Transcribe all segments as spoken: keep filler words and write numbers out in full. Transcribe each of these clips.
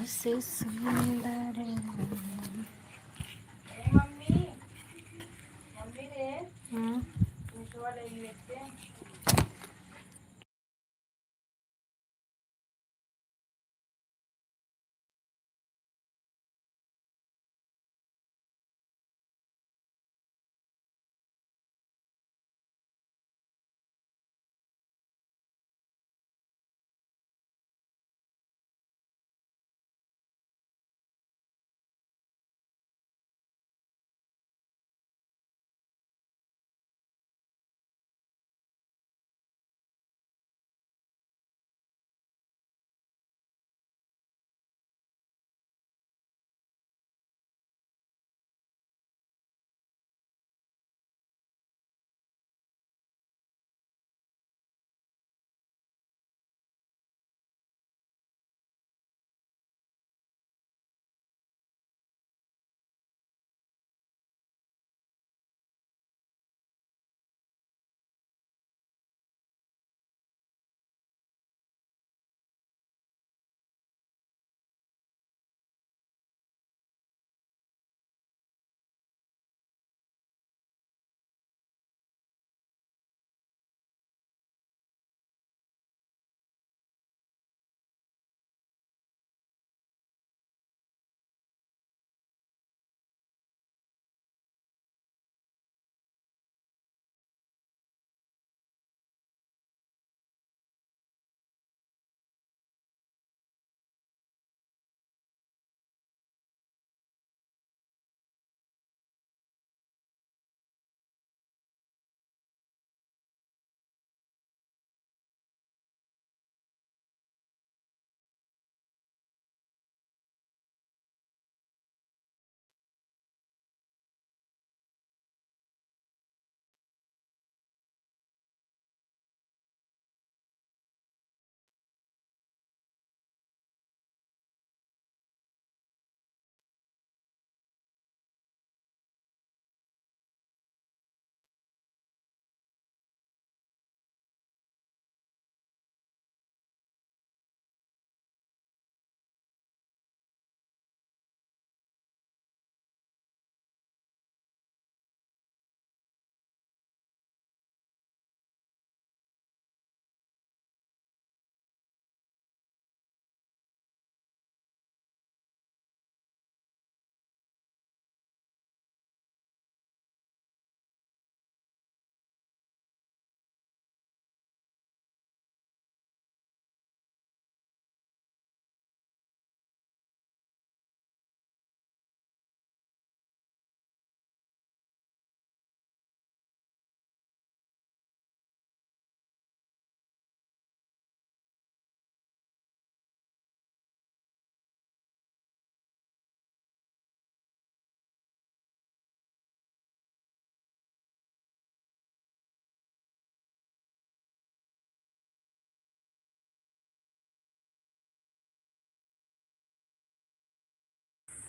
से सुंदर। ए मम्मी, मम्मी रे, हम्म। मीठवा ले लिए थे।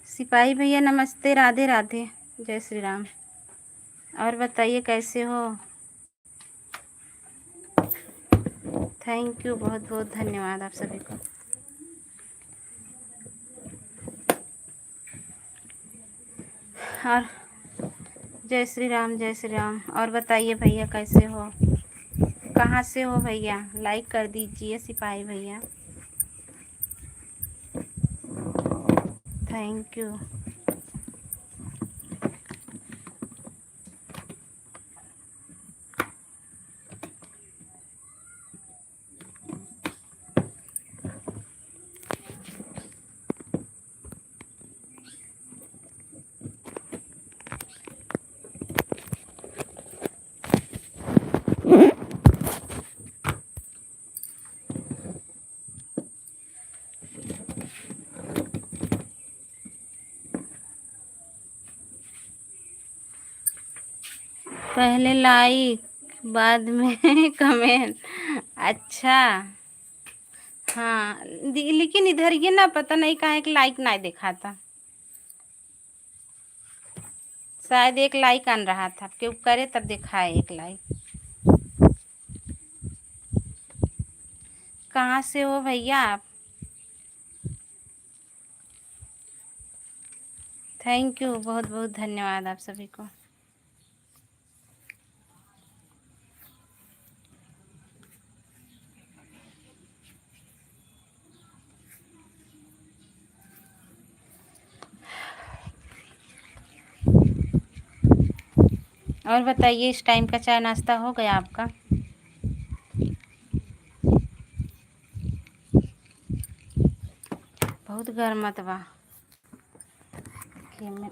सिपाही भैया नमस्ते, राधे राधे, जय श्री राम। और बताइए कैसे हो? Thank you, बहुत बहुत धन्यवाद आप सभी को। और जय श्री राम, जय श्री राम। और बताइए भैया कैसे हो, कहाँ से हो भैया? Like कर दीजिए सिपाही भैया। Thank you। पहले like, बाद में comment। अच्छा, हाँ, दि-, लेकिन इधर ये ना, पता नहीं काहे के like ना दिखाता। शायद एक like आन रहा था, केहू करे तब दिखाए एक like। कहाँ से हो भैया आप? Thank you, बहुत बहुत धन्यवाद आप सभी को। और बताइए, इस टाइम का चाय नाश्ता हो गया आपका? बहुत गर्मत बा। के में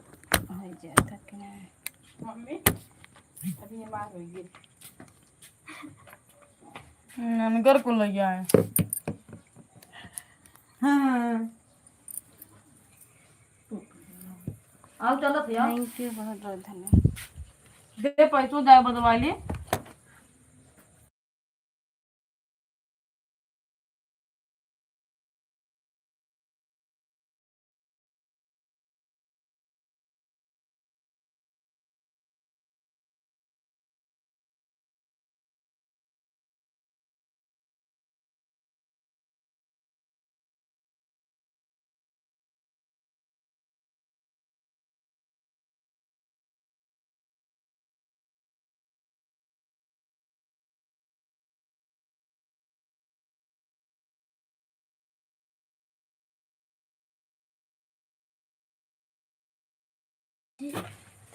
हो जाता कि नहीं? मम्मी, अभी ये मार होइए। ननगर को ले आए। हाँ। आओ, चलो भैया। Thank you, बहुत बहुत धन्यवाद। दे पैसों जाए बदलवा ले।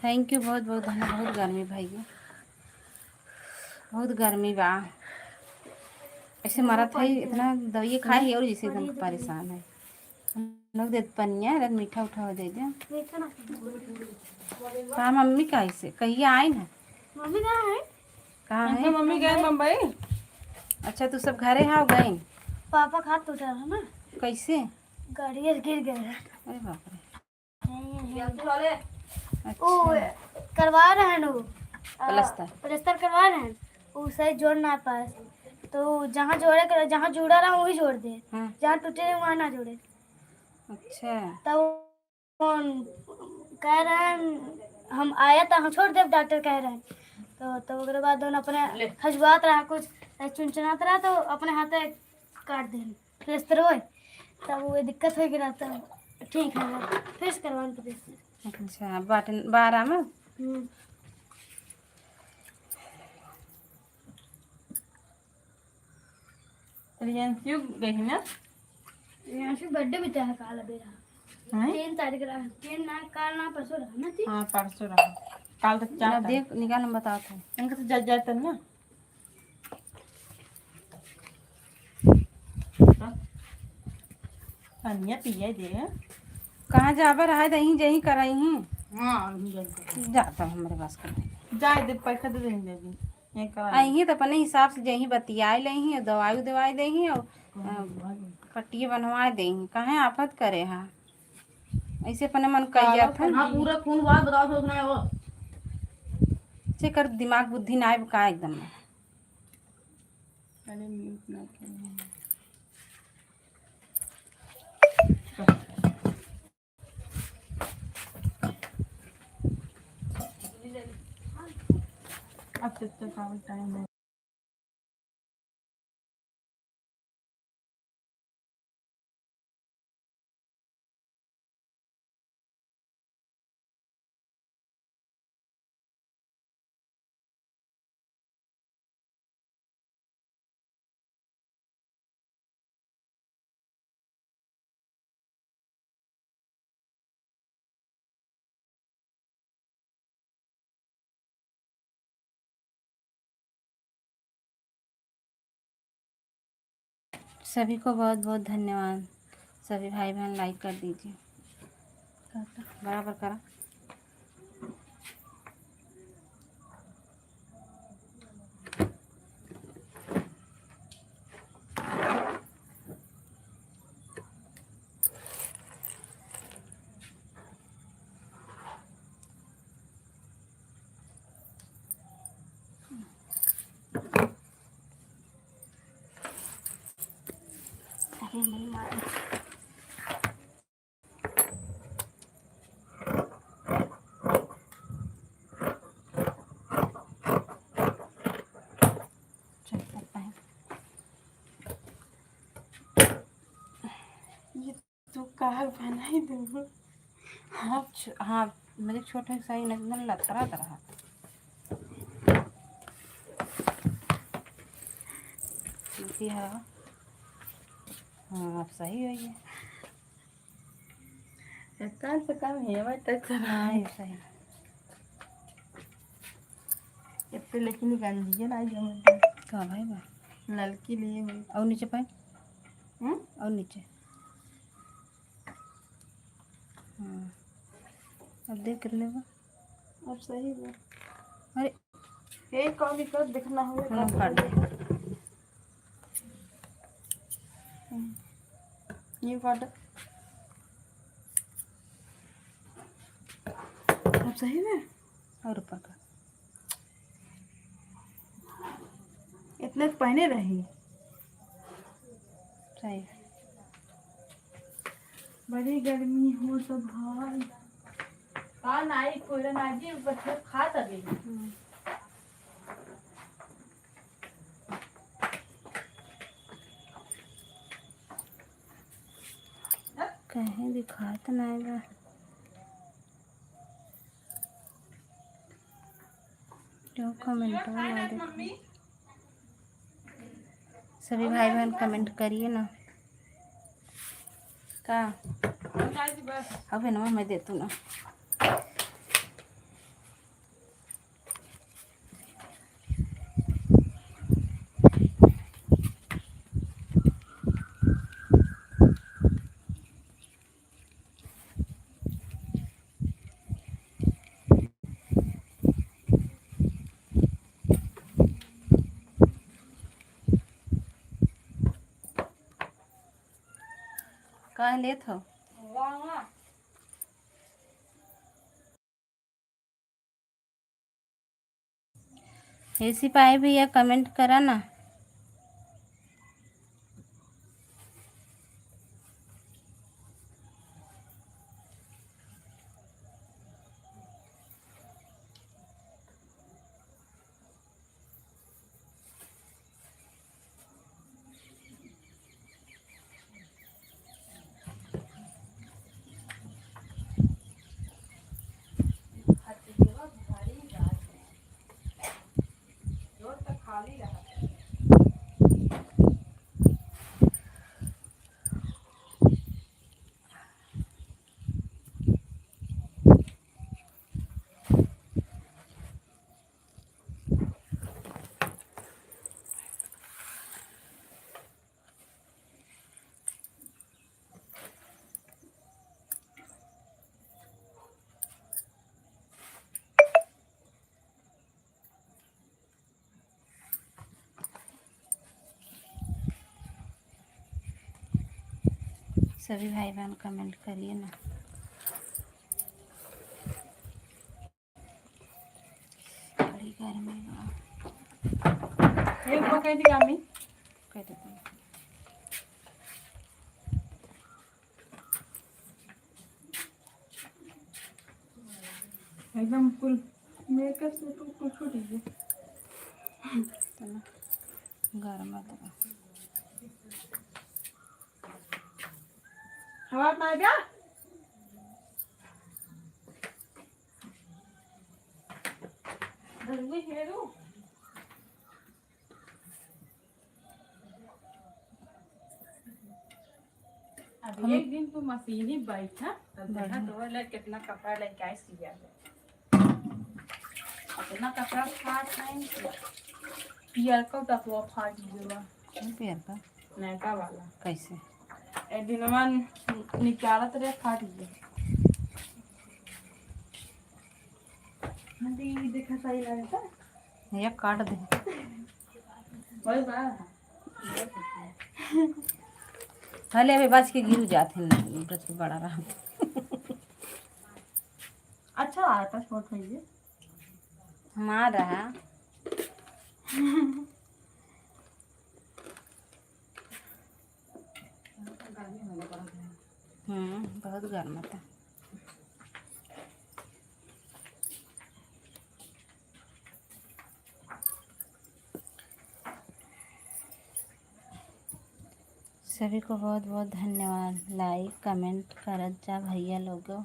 Thank you, बहुत बहुत धन्यवाद। बहुत गर्मी भाई, बहुत गर्मी बा। ऐसे मरत है, इतना दवाई खाए है और जैसे एकदम परेशान है। हम लोग देत पनिया, रख मीठा उठा हो जाए दे। मीठा ना। का मम्मी कैसे कहिए आए ना? मम्मी कहाँ है? कहाँ है? मम्मी गए बम्बई। अच्छा, तू सब घरे हाव गए? पापा का हाथ टूटा है ना। कैसे? गाड़ी से गिर गए हैं। अरे बाप रे। अच्छा। वो करवा रहे हैं वो, आ, प्लास्टर। प्लास्टर करवा रहे हैं, वो सही जोड़ ना पाए। तो जहाँ जोड़े कर, जहाँ जुड़ा रहा वही जोड़ दे, हाँ। जहाँ टूटे रहे वहाँ ना जोड़े। अच्छा। तब कौन कह रहे हैं, हम आया तो हम छोड़ देब, डॉक्टर कह रहे हैं। तो, तो ओकरे बाद उन अपने ले। खजुआत रहा कुछ, चुनचुनात रहा तो अपने हाथे काट देन। प्लास्टर होए, तब वो दिक्कत हो गया, तब ठीक है, फिर से करवान पड़े। अच्छा, बाटन, बारह में? हम्म। रियांशु गई ना? रियांशु बर्थडे भी तो है काल अबे रहा। हैं? तीन तारीख रहा, तीन ना, काल ना, परसों रहा ना, तीन? हाँ, परसों रहा। काल तक चार ना तारीख। देख, निकाल, हम बताते हैं। इनका तो जा-, जाता ना। पनिया पिए दे। कहाँ जाबा रहा, दही जही करही। हाँ, हम जही करही। जाता हमरे पास कर। जाए दे, पैसा दे देंगे अभी। ये करा आ, यहीं तो अपने हिसाब से जही बतियाए लेही और दवाई दवाई देही और, अ, पट्टिए बनवाए देही। काहे आफत करे हा? ऐसे अपने मन कइया था। हाँ, पूरा खून बाहर बताओ, सोच रहे हो। से कर दिमाग बुद्धि ना आए का एकदम। अरे mute ना करो। अच्छा, अच्छा, खाओ, टाइम है। सभी को बहुत बहुत धन्यवाद। सभी भाई बहन like कर दीजिए, बराबर करा। अरे नहीं मारे। चल, पापा है। ये तू काहे बनाई देबो? हाँ, छ-, हाँ, मेरे छोटे सही न, एकदम लतरा तरह। ठीक है। हाँ, अब सही होइए। एतना से कम हेवै तक से हाँ, ये सही। एते लेकिन गंजिए ना जमत। का भाई बा? ललकी लिए हुई। और नीचे पाए? हम्म? और नीचे। हाँ। अब देख कितने बा? अब सही बा। अरे। एक और निकल देखना हुआ हम का काट दे। हम्म। ये काट। अब सही में? और ऊपर का। इतने तो पहने रही। सही। बड़ी गर्मी हो तो भाई। का नाई कोयला ना जी, ऊपर से खा तबे। हम्म। कहीं दिखात नाई बा। जो comment ना देखे। सभी भाई बहन comment करिए ना। का? अबे ना मैं देतू ना। का लेत हो? हे सिपाही भैया, comment करा ना। सभी भाई बहन comment करिए ना। बड़ी गर्मी बा। एक बार कह दी कामी। कह देते हैं। एकदम कुल makeup से तो कुल छूट गया। तो ना, गरम है तो। हवा में आ जा। धरुए हेरू। अब हम एक दिन तू मशीनी बैठा, तब देखा बढ़िया। तो ले कितना कपड़ा लेके आई सिया। इतना कपड़ा फाट नहीं किया। पियर का टपुआ फाट गया। कौन पियर का? नयका वाला। कैसे? ए दिनवा निकालत रहे, फाट गया। हाँ, तो ये देखा सही लगता। ये काट दे। वही बा। भले अभी बच के गिर जात हैं, बच के बड़ा रहा। अच्छा आता छोट है ये। हमारा रहा। हम्म, बहुत गर्म था। सभी को बहुत बहुत धन्यवाद। Like comment करत जा भैया लोगो।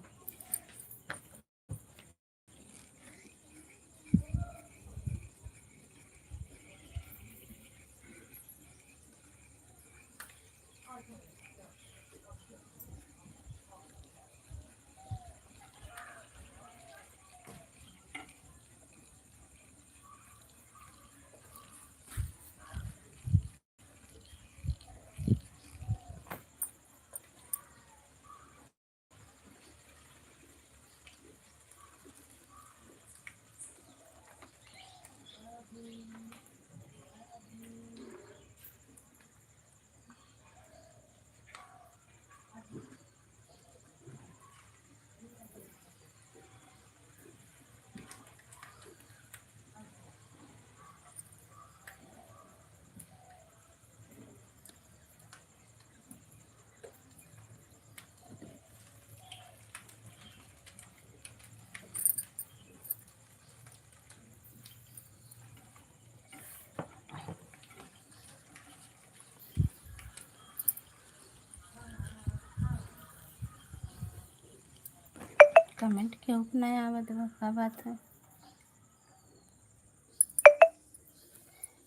कमेंट क्यों नहीं आवत बा, का बात है?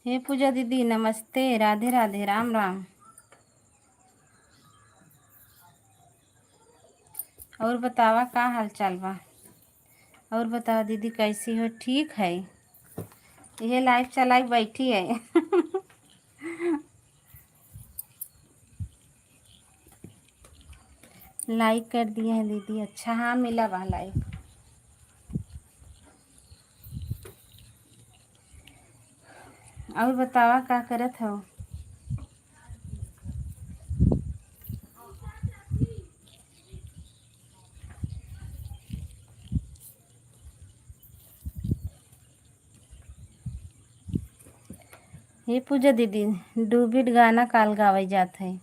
हे पूजा दीदी, नमस्ते, राधे राधे, राम राम। और बतावा, का हाल चाल बा? और बतावा दीदी, कैसी हो? ठीक है, ये लाइव चलाई बैठी है। लाइक कर दिए हैं दीदी। अच्छा, हाँ, मिला बा लाइक। और बतावा, का करत हो? हे पूजा दीदी, डूबिट गाना काल गावे जात है।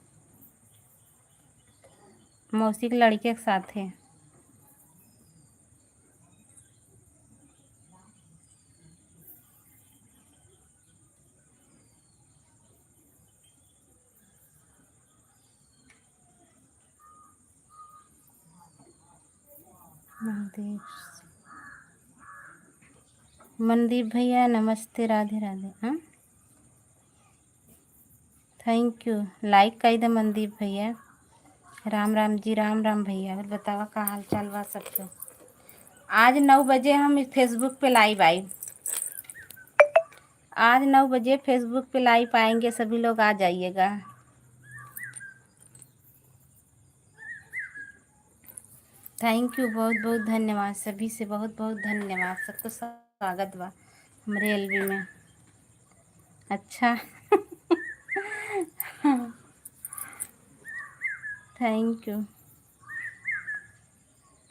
मौसी के लड़के के साथे। मनदीप, मनदीप भैया नमस्ते, राधे राधे। हाँ, thank you। लाइक कई दे मनदीप भैया। राम राम जी, राम राम भैया। और बतावा, का हाल चाल बा सबके? आज नौ बजे हम फेसबुक पे लाइव आई। आज नौ बजे फेसबुक पे लाइव आएंगे, सभी लोग आ जाइएगा। Thank you, बहुत बहुत धन्यवाद, सभी से बहुत बहुत धन्यवाद। सबको स्वागत बा हमरे एलबी में। अच्छा। Thank you।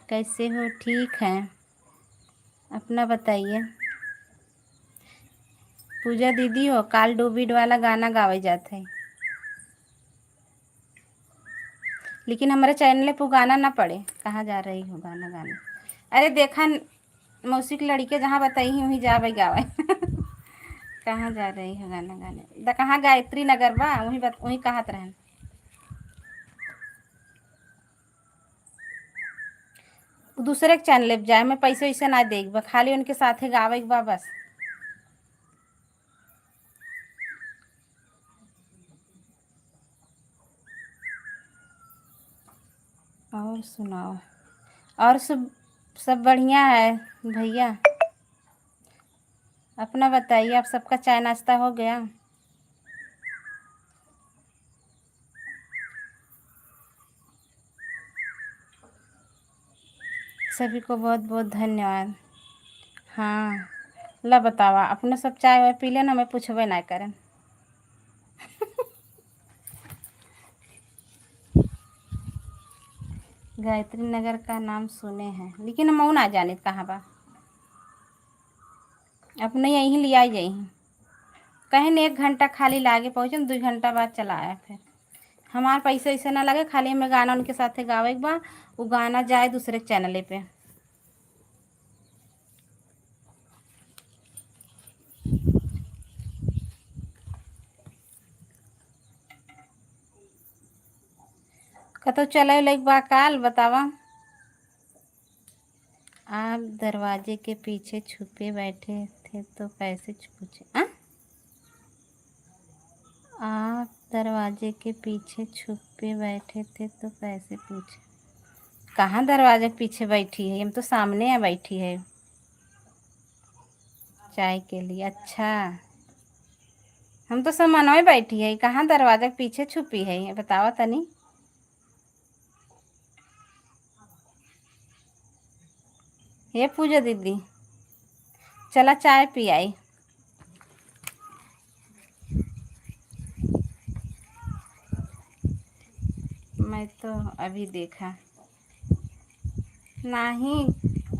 कैसे हो? ठीक हैं, अपना बताइए। पूजा दीदी हो, काल डूबिट वाला गाना गावे जात है, लेकिन हमारे चैनल पे गाना ना पड़े। कहाँ जा रही हो गाना गाने? अरे देखा न, मौसी के लड़के जहाँ बताई ही वहीं जावे गावे। कहाँ जा रही हो गाना गाने? द कहाँ गायत्री नगर बा, वहीं बत-, वहीं कहत रहन। दूसरे के चैनल पे जाए, मैं पैसे वैसे ना देख बा, खाली उनके साथे गावे के बा बस। और सुनाओ, और सब, सब बढ़िया है भैया? अपना बताइए, आप सबका चाय नाश्ता हो गया? सभी को बहुत बहुत धन्यवाद। हाँ, ला बतावा, अपने सब चाय वाय पी लेना, मैं पूछबे ना करन। गायत्री नगर का नाम सुने हैं, लेकिन हम ना जानित कहाँ बा। अपने यहीं लिया जाई। कहे न एक घंटा खाली लागे पहुँचे, दू घंटा बाद चला आया फिर। हमार पैसा ऐसे ना लगे, खाली हमें गाना उनके साथे गावे के बा, वो गाना जाए दूसरे चैनले पे। कतौ चले उले के बा काल, बतावा। आप दरवाजे के पीछे छुपे बैठे थे तो कैसे पूछे? आ? आप दरवाजे के पीछे छुपे बैठे थे तो कैसे पूछे? कहाँ दरवाजे के पीछे बैठी है? हम तो सामने आ बैठी है चाय के लिए। अच्छा, हम तो सामने बैठी है, कहाँ दरवाजा के पीछे छुपी है? बतावा तनी। हे पूजा दीदी, चला चाय पियाई। मैं तो अभी देखा नहीं,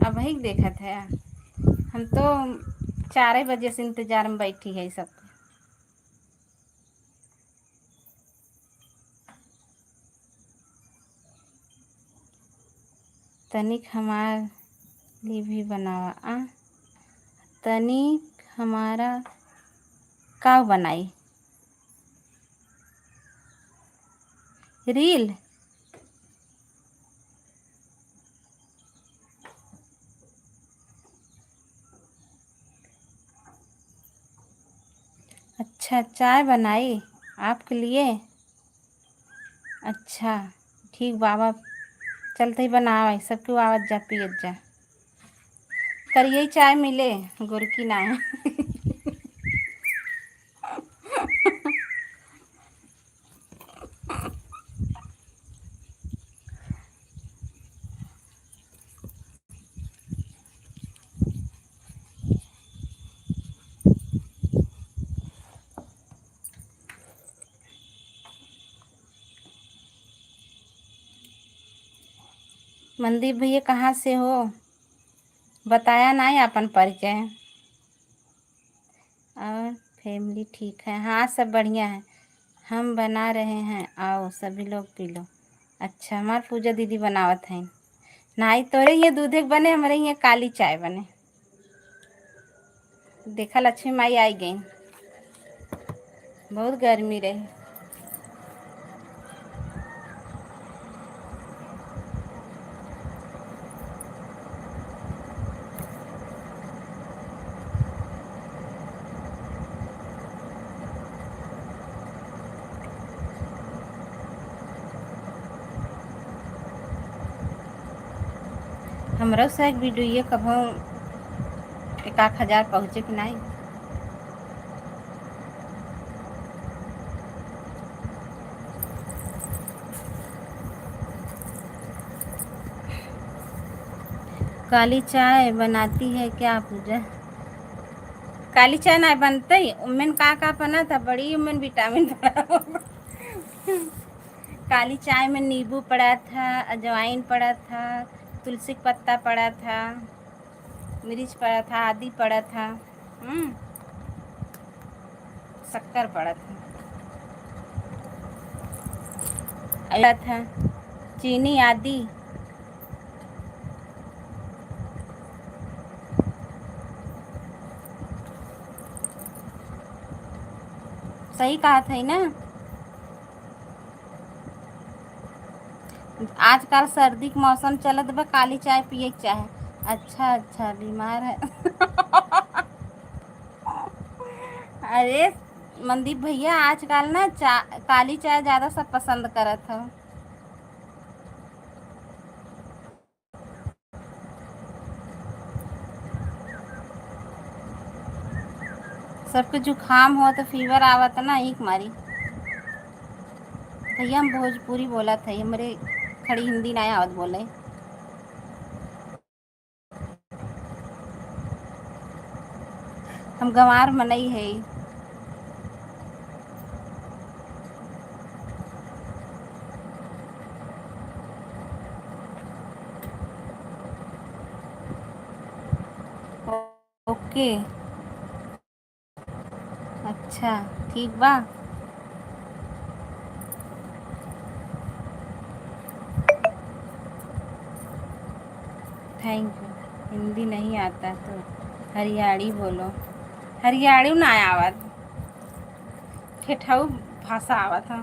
अबही देखत है। हम तो चार बजे से इंतजार में बैठी है सबके। तनिक हमार लिए भी बनावा आ। तनिक हमारा का बनाई? रील। अच्छा, चाय बनाई आपके लिए। अच्छा, ठीक बाबा, चलते ही बनावे, सबके आवत जा, पियत जा। करिए चाय मिले, गोरकी ना है। मनदीप भैया, कहाँ से हो? बताया नाई आपन परिचय। और family ठीक है? हाँ, सब बढ़िया है। हम बना रहे हैं, आओ सभी लोग पी लो। अच्छा, हमार पूजा दीदी बनावत हैं। नाई तोरे ये दूधे के बने, हमरे ये काली चाय बने। देखा, लक्ष्मी माई आई गई, बहुत गर्मी रही। हमरो से एक वीडियो ये कभो एक आध हजार पहुँचे कि नाई? काली चाय बनाती है क्या पूजा? काली चाय ना बनते, उमेन का का पना था, बड़ी उमेन विटामिन पड़ा। काली चाय में नींबू पड़ा था, अजवाइन पड़ा था, तुलसी का पत्ता पड़ा था, मिर्च पड़ा था, आदि पड़ा था, हम्म, शक्कर पड़ा था, पड़ा था, चीनी, आदि। सही कहा था ना? आजकल सर्दी के मौसम चलत बा, काली चाय पिए के चाहे। अच्छा, अच्छा, बीमार है। अरे मनदीप भैया, आजकल ना चा-, काली चाय ज्यादा सब पसंद करत हो। सबके जुकाम हो तो fever आवत ना, एक मारी। भैया, हम भोजपुरी बोलत है, हमरे खड़ी हिंदी ना आवत बोले। हम गंवार मनई है। OK। अच्छा, ठीक बा। Thank you। हिंदी नहीं आता तो हरियाणी बोलो। हरियाणी ना आवत, ठेठऊ भाषा आवत है।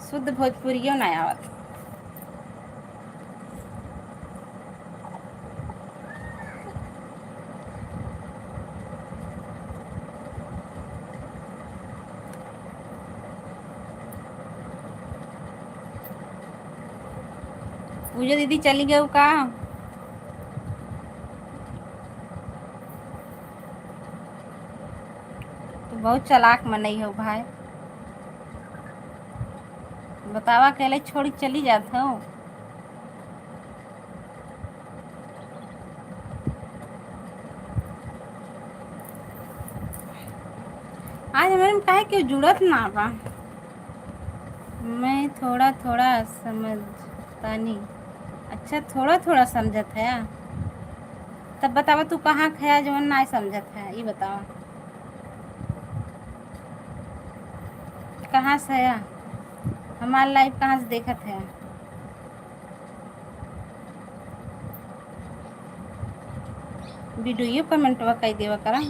शुद्ध भोजपुरियो ना आवत। पूजा दीदी चली गई का? तो बहुत चालाक मनई हो भाई, बतावा अकेले छोड़ी चली जात हो। आज हमरे में काहे केहू जुड़त ना बा? मैं थोड़ा थोड़ा समझतानी। अच्छा, थोड़ा थोड़ा समझत है। तब बतावा, तू कहाँ क है जवन ना समझत है, ई बतावा। कहाँ से है? हमार live कहाँ से देखत है? वीडियो कमेंटवा कई देवा करा।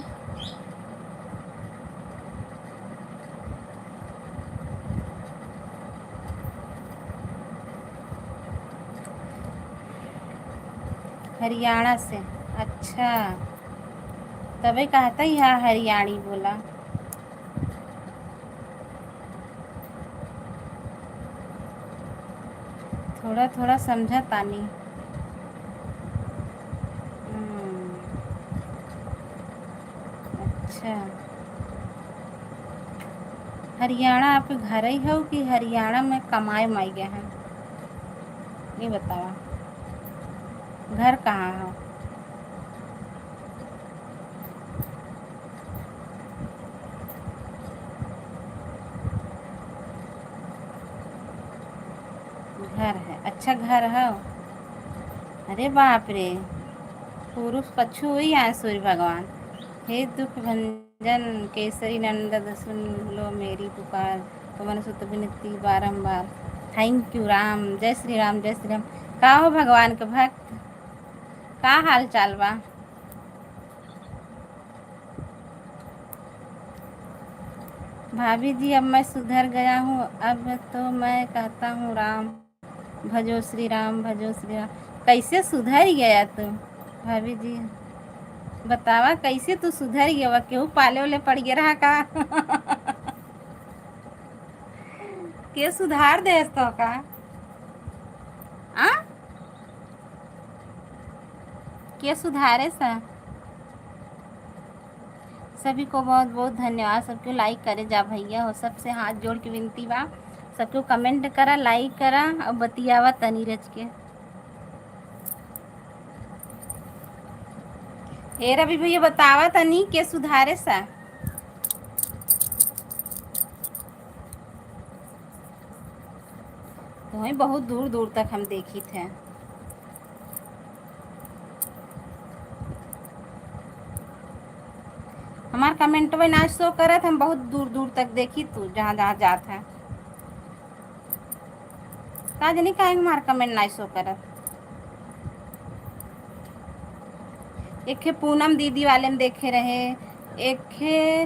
हरियाणा से। अच्छा, तबे कहता ही, हाँ, हरियाणी बोला। थोड़ा थोड़ा समझा तानी। हम्म, अच्छा। हरियाणा आप घर ही हो कि हरियाणा में कमाए माई गए हैं? ये बतावा, घर कहाँ हो? घर है, अच्छा, घर है। अरे बाप रे, पुरुष पक्षु हुई आए सूर्य भगवान। हे दुख भंजन केसरी नंदन, सुन लो मेरी पुकार, पवन सुत विनती बारंबार। Thank you राम, जय श्री राम, जय श्री राम। का हो भगवान के भक्त, का हाल चाल बा? भाभी जी, अब मैं सुधर गया हूँ, अब तो मैं कहता हूँ राम, भजो श्री राम, भजो श्री राम। कैसे सुधर गया तू भाभी जी? बतावा, कैसे तू सुधर गया? केहू पाले वाले पड़ गया रहा का? के सुधार देस तो का? आ? के सुधारे सा? सभी को बहुत बहुत धन्यवाद। सबके like करे जा भैया हो, सबसे हाथ जोड़ के विनती बा, सबके comment करा, like करा और बतियावा तनी रच के। ए रवि भैया, बतावा तनी के सुधारे सा? तो वहीं बहुत दूर दूर तक हम देखी थे। हमार comment में ना show करत, हम बहुत दूर दूर तक देखी तू जहाँ जहाँ जात है। का जानी काहे हमार comment ना show करत। एक खे पूनम दीदी वाले में देखे रहे, एक खे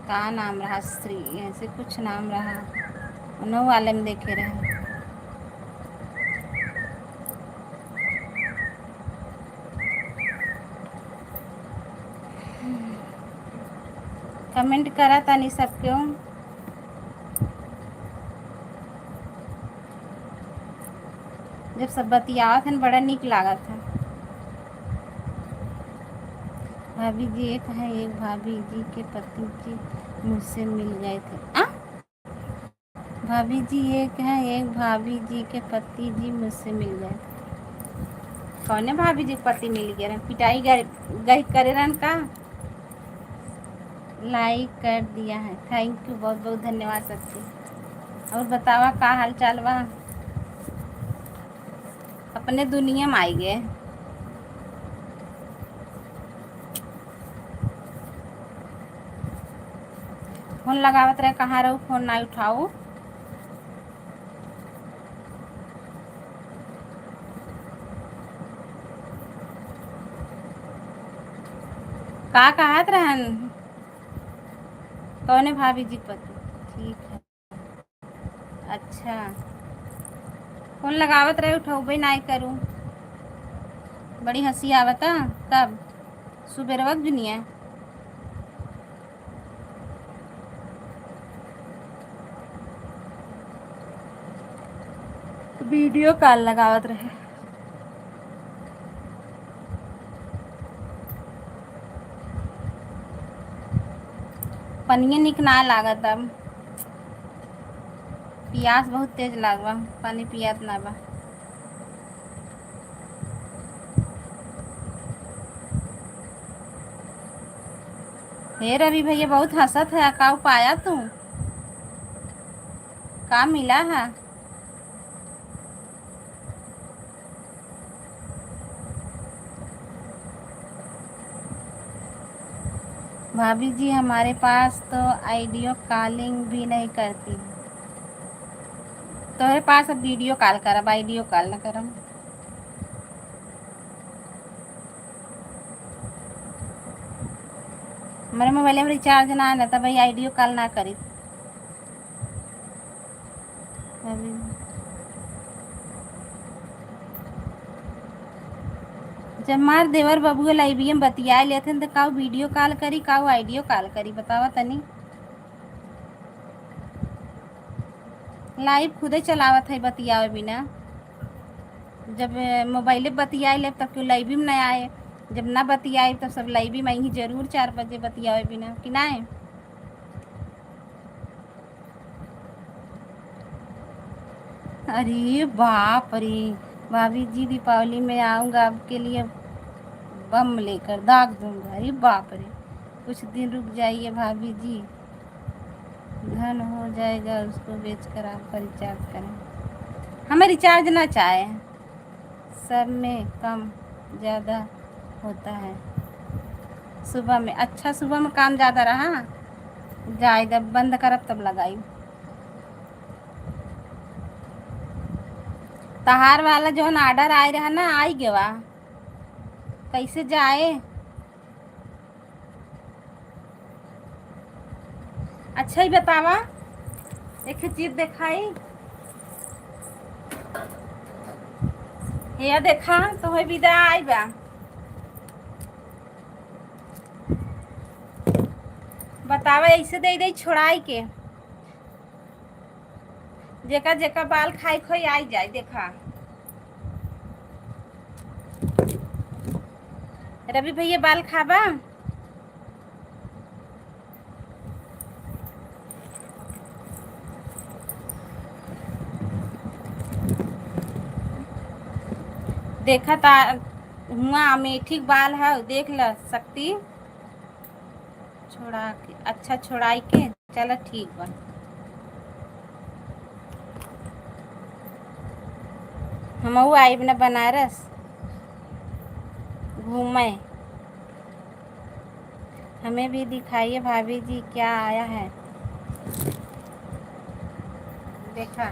का नाम रहा, श्री, ऐसे कुछ नाम रहा, उन्हों वाले में देखे रहे। Comment करा तानी सब क्यों। जब सब बतियावत हन, बड़ा नीक लागत है। भाभी जी एक है, एक भाभी जी के पति जी मुझसे मिल गए थे। आ? भाभी जी एक है, एक भाभी जी के पति जी मुझसे मिल गए थे। कौने भाभी जी के पति मिल गए रहन? पिटाई गए, गए करे रहन का? Like कर दिया है, thank you, बहुत बहुत धन्यवाद सबके। और बतावा का हाल चाल बा? अपने दुनिया में आई गए। फोन लगावत रहे, कहाँ रहू, फोन ना उठाऊ। का कहत रहन? कौने भाभी जी के पति? ठीक है, अच्छा। फोन लगावत रहे, उठौबे नाय करू। बड़ी हँसी आवता। कब? सुबेरवा के दुनिया। वीडियो कॉल लगावत रहे। पनिया निक ना लागत अब। पियास बहुत तेज लागबा, पानी पियात ना बा। ए रवि भैया, बहुत हँसत है, का पाया तू? का मिला है? भाभी जी, हमारे पास तो वीडियो कॉलिंग भी नहीं करती। तोहरे पास अब वीडियो कॉल करब, वीडियो कॉल न करब। हमारे मोबाइल में रिचार्ज ना है ना, तब भाई वीडियो कॉल ना करी। जब मार देवर बबुआ लाइबियम बतिया लेथिन, त काऊ वीडियो कॉल करी, काऊ वीडियो कॉल करी, बतावा तनी। लाइव खुदे चलावत है बतियावे बिना। जब मोबाइले बतियाए लेब, तब क्यों लाइव में ना आए। जब ना बतियाए, तब सब लाइव में आई जरूर चार बजे बतियावे बिना, कि ना है? अरे बाप रे, भाभी जी, दीपावली में आऊँगा आपके लिए बम लेकर, दाग दूँगा। अरे बाप रे, कुछ दिन रुक जाइए भाभी जी, धन हो जाएगा, उसको बेचकर आपका रिचार्ज करें। हमें रिचार्ज ना चाहे, सब में कम ज़्यादा होता है। सुबह में, अच्छा, सुबह में काम ज़्यादा रहा, जाए जब बंद करब तब लगाई। तहार वाला जौन ऑर्डर आए रहा ना, आई गवा, कैसे जाए? अच्छा ही बतावा, एक चीज देखाई, ये देखा तो है विदा आई बा। बतावा, ऐसे दे दे छोड़ाई के। जेका जेका बाल खाए खोई आई जाए, देखा। रवि भैया बाल खाबा? देखा ता हुआ अमेठी के बाल है, देख ल सकती। छोड़ा के, अच्छा छोड़ाई के, चला ठीक बा। हमहू आइब न बनारस घूमे, हमें भी दिखाइए भाभी जी क्या आया है। देखा,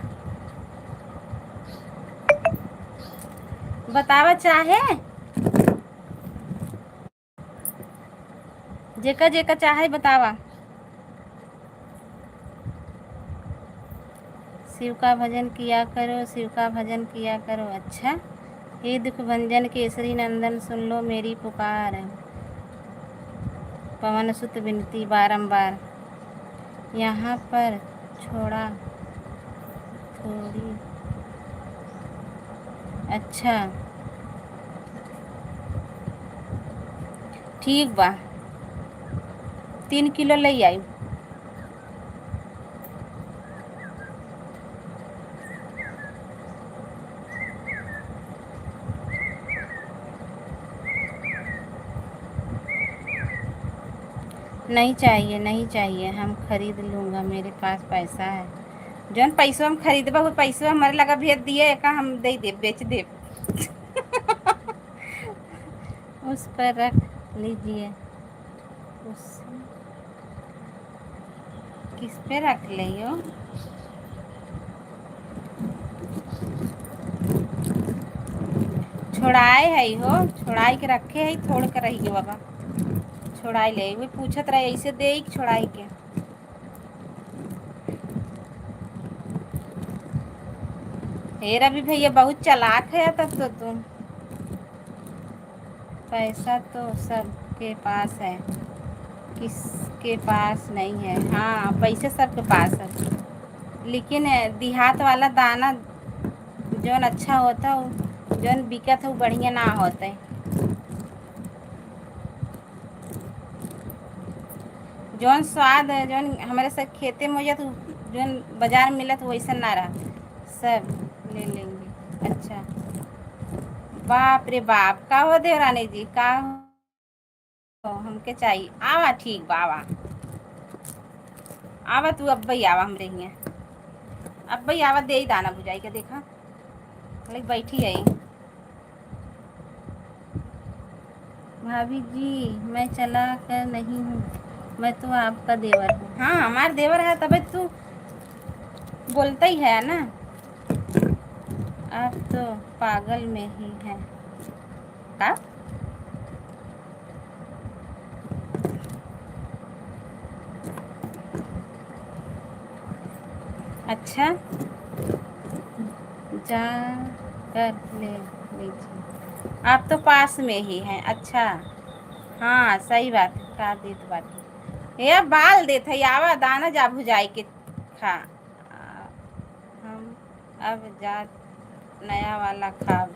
बतावा चाहे। जेका जेका चाहे बतावा। शिव का भजन किया करो, शिव का भजन किया करो। अच्छा, हे दुख भंजन केसरी नंदन, सुन लो मेरी पुकार। पवन सुत विनती बारंबार। यहाँ पर छोड़ा थोड़ी। अच्छा, ठीक बा, तीन किलो ले आई। नहीं चाहिए, नहीं चाहिए, हम खरीद लूँगा, मेरे पास पैसा है। जौन पैसवा हम खरीदबा, वो पैसवा हमारे लगा भेज दिए, एका हम दे देब, बेच देब। उस पर रख लीजिए। उस किस पे रख ले यो? छोड़ाए है हो, छोड़ाई के रखे है, थोड़ के रह गयो बाबा। छोड़ाई ले, वो पूछत रहे, ऐसे दे छोड़ाई के। हे रवि भैया, बहुत चालाक है तब तो तुम। पैसा तो सबके पास है, किसके पास नहीं है? हाँ, पैसे सबके पास है, लेकिन देहात वाला दाना जौन अच्छा होता है, जौन बिकत है, वो बढ़िया ना होता है। जौन स्वाद है, जौन हमारे सब खेते में हो जात, उ जौन बाजार में मिलत, वैसन ना रहा। सब ले लेंगे। अच्छा, बाप रे बाप, का हो देवरानी जी, का हमके चाहिए। आवा, ठीक बा, आवा। आवा तू, अब्बई आवा हमरे हियाँ। अब्बई आवा, देई दाना भुजाई के, देखा। लाइक बैठी है। भाभी जी, मैं चला कर नहीं हूँ, मैं तो आपका देवर हूँ। हाँ, हमार देवर है, तबे तू बोलता ही है ना। आप तो पागल में ही हैं। का? अच्छा, जा कर ले लीजिए। आप तो पास में ही हैं। अच्छा, हाँ, सही बात है, का देत बाटी। ए, बाल देत है, आवा दाना जा भुजाई के खा। आ, हम अब जा नया वाला खाब।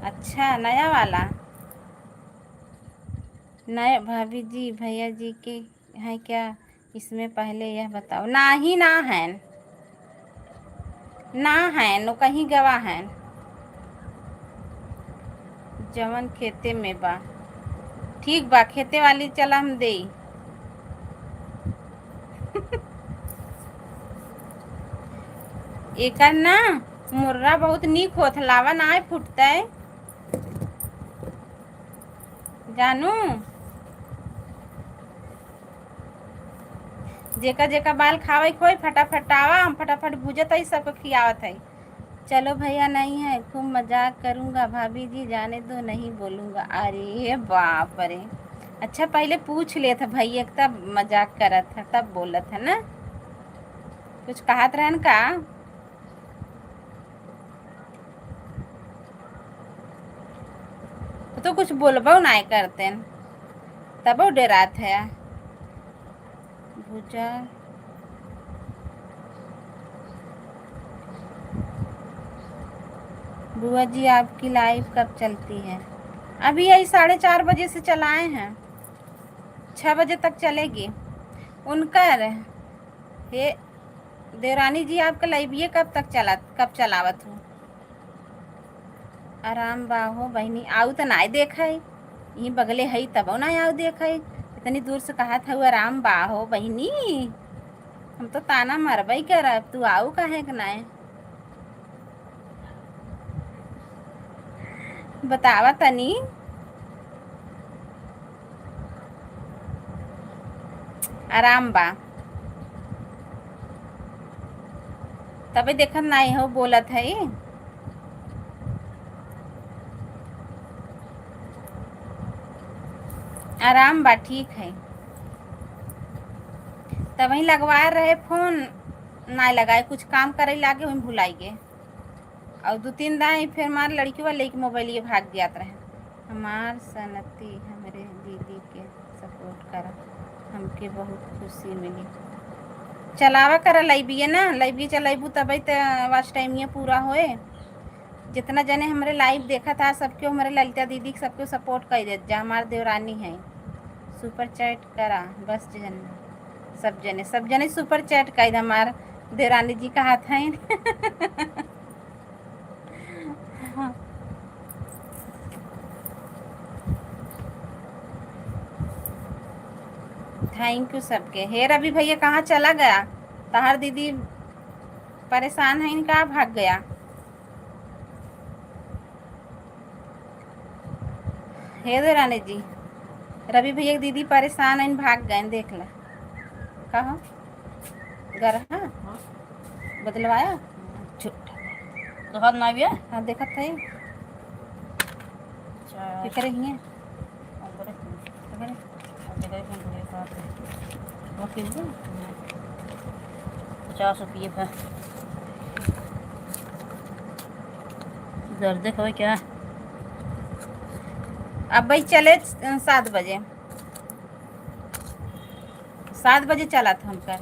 अच्छा, नया वाला। नए भाभी जी, भैया जी के हैं क्या? इसमें पहले यह बताओ। नाही, ना हैं, ना हैं, वो कहीं गवा हैं, जवन खेते में बा। ठीक बा, खेते वाली चला हम देई। एकर ना मुर्रा बहुत नीक होत, लावा नाय फुटतै। जानू, जेका जेका बाल खावे के होई, फटाफट आवा, हम फटाफट भूजत हई, सबके खियावत हई। चलो भैया, नहीं है, खूब मजाक करूँगा, भाभी जी जाने दो, नहीं बोलूँगा। अरे बाप रे, अच्छा पहले पूछ लेत है भैया के, तब मजाक करत है, तब बोलत है ना, कुछ कहत रहन का? तो कुछ बोलबो नाय करतेन, तबो डेरात है। भुजा, बुआ जी, आपकी लाइव कब चलती है? अभी यही साढ़े चार बजे से चलाए हैं, छः बजे तक चलेगी। उनकर, हे देवरानी जी, आपका लाइविये कब तक चला, कब चलावत हो? आराम बा हो बहिनी, आऊ त नाय देखै, यहीं बगले हई तबो नाय आऊ देखै। इतनी दूर से कहत हऊ आराम बा हो बहिनी, हम तो ताना मरबई करब, तू आऊ काहे के नाय? बतावा तनी। आराम बा। तबे देखत नाई हो, बोलत हई। आराम बा, ठीक है। तबही लगवाए रहे फोन, नाई लगाए, कुछ काम करे लागे, वहीं भुलाई गे। और दो तीन दाई फिर हमार लड़कियों लेके मोबाइल ये भाग जात रहे। हमार सनती हमरे दीदी के सपोर्ट करा, हमके बहुत खुशी मिली। चलावा करा लाइविये ना, लाइविये चलाइबू तबे त वॉच टाइम ये पूरा होए। जितना जने हमरे लाइव देखत हा, सबके हमरे ललिता दीदी के सबके सपोर्ट कर देत जा। हमार देवरानी है, सुपर चैट करा बस जने, सब जने, सब जने सुपर चैट कर दे। हमार देवरानी जी कहत हैं। थैंक यू सबके। हे रवि भैया, कहाँ चला गया तहार दीदी? परेशान है इनका, भाग गया। हे देवरानी जी, रवि भैया के दीदी परेशान हैं, भाग गए, देख ला। कहा गरहा बदलवाया। झूठ। तो हाथ ना भी है? हाँ, देखत है। अच्छा। केकरे हिये? ऊपरे। केकरे? अब देखो, कौन कौन साथ है। वो किस दिन? पचास रुपये का। दर्द है, खबर क्या? अब भाई चले, अ, सात बजे। सात बजे चला था हमका।